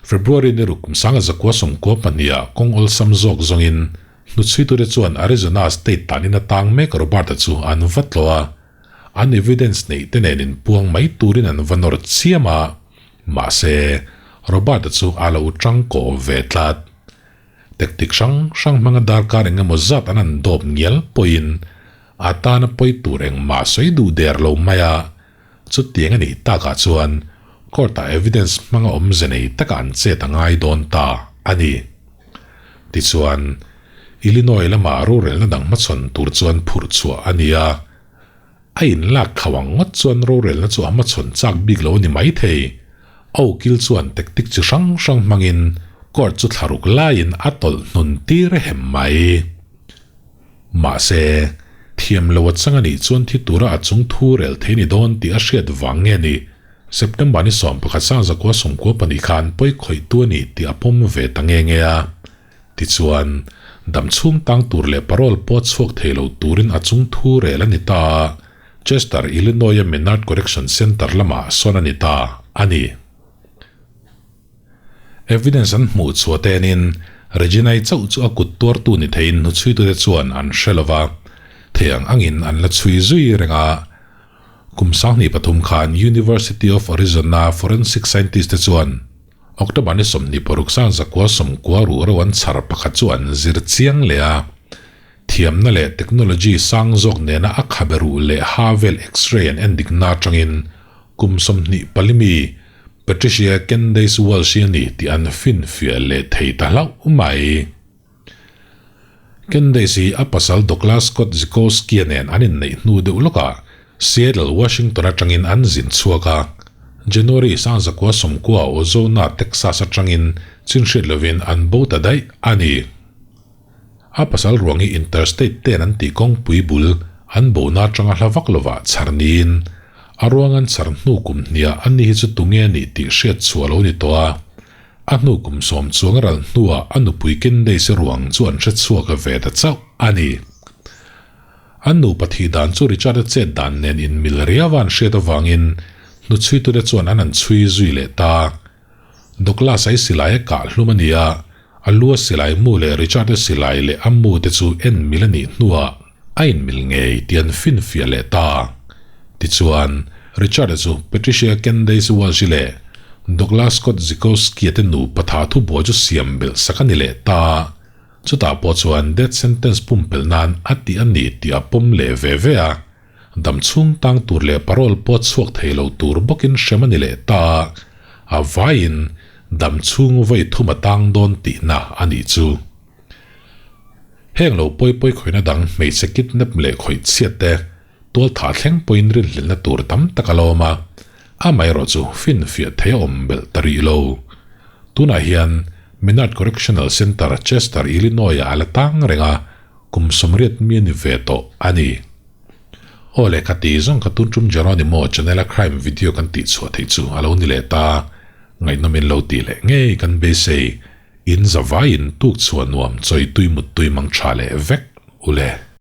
February ni ruk kum sanga zakua sawmkua pahniha kawng awlsam zawk zawngin hnuchhuitute chuan Arizona State tanin a tang mek Robert-a chu an va tlawh a, an evidence neih te nen inpuang mai turin an va nawr chiam a, mahse Robert-a chu a lo tangkaw ve tlat. Tactic hrang hrang hmanga darkar eng emaw zat an han dawp ngial pawhin a tana pawi tur engmah sawi duh der lo mai a, chutiang a nih takah chuan court-ah evidence hmanga awmze nei taka an chet a ngai dawn ta a ni. Tichuan, Illinois lama rorelna dang hmachhawn tur chuan phurh chhuah a ni a, A inlak thlau ang ngawt chuan rorelna chu a hmachhawn chak bik lo a ni maithei. A ukil chuan tactic chi hrang hrang hmangin court chu thlaruk laiin a tawlh hnun tir hem mai. Mahse, thiam lo a chang a nih chuan thi tura a chung thu rel thei ni dawn tih a hriat vang nge ni? September ni 11 sangzakua 92 khan pawi khawihtu a ni tih a pawm ve ta nge nge a. Tichuan, dam chhung tang tur leh parole pawh chhuak thei lo turin a chung thu rel a ni ta a, Chester, Illinois-a Menard Correction Center lamah sawn a ni ta a ni. Evidence an hmuh chhuah tenin Regina-i chauh chu a kut tuartu ni theiin hnuchhuitute chuan an hre lo va, thei ang angin an la chhui zui reng a. Kum 23 khan University of Arizona forensic scientist-te chuan October ni 26 sangzakua 90 ruh ro an chhar pakhat chu an zir chiang leh a. Thiamna leh technology sang zawk nena a khabe ruh leh ha vel X-ray an en dikna atangin kum 24 mi Patricia Candace Walsh hi a ni tih an finfiah leh thei ta hlauh mai. Candace hi a pasal Douglas Scott Zikowsky-a nen an inneih hnu deuh lawkah Seattle, Washington atangin an zin chhuak a. January sangzakua 90 Ozona, Texas atangin chin hriat lovin an bo ta daih a ni. A pasal ruang hi Interstate ten an tih kawngpui bul an bona atanga hla vak lovah chhar niin a ruang an chhar hnu kum hniah ani hi chu tunge a nih tih hriat chhuah lo ni tawh a. A hnu kum sawm chuang a ral hnuah a nupui Candace ruang chu an hre chhuak ve ta chauh a ni. An nupa thih dan chu Richard-a chet dan nen inmil riau a an hriat avangin hnuchhuitute chuan an han chhui zui leh ta. Douglas-a i silai a kah hlum a ni a, a lu a silai mu leh Richard-a silai leh a mu te chu en mil a nih hnuah a inmil ngei tih an finfiah leh ta. Tichuan, Richard-a chu Patricia Candace Walsh-i leh Douglas Scott Zikowski-a te nupa tha thubuai chu siam belh sak a ni leh ta. Chutah pawh chuan death sentence pumpelh nan a tih a ni tih a pawm leh ve ve a, dam chhung tang tur leh parole pawh chhuak thei lo tur bawkin hrem a ni leh ta a, a vaiin dam chhung vawi thum a tang dawn tihna a nih chu. Heng lo pawi pawi khawihna dang hmeichhe kidnap leh khawih chhiat te, tual thah thleng pawhin rinhlelhna tur tam tak a la awm a, amaherawh chu finfiah thei a awm belh ta rih lo. Tunah hian Menard Correctional Center, Chester, Illinois-ah a la tang reng a, kum 80 mi a ni ve tawh a ni. Aw le ka ti zawng ka tun tum Jeronimo channel-a crime video kan tih chhuah theih chu a lo ni leh ta. Ngaihnawmin lo tih leh ngei kan beisei. In zavaiin tuk chhuah nuam chawi tui mut tui mang tha leh vek u le.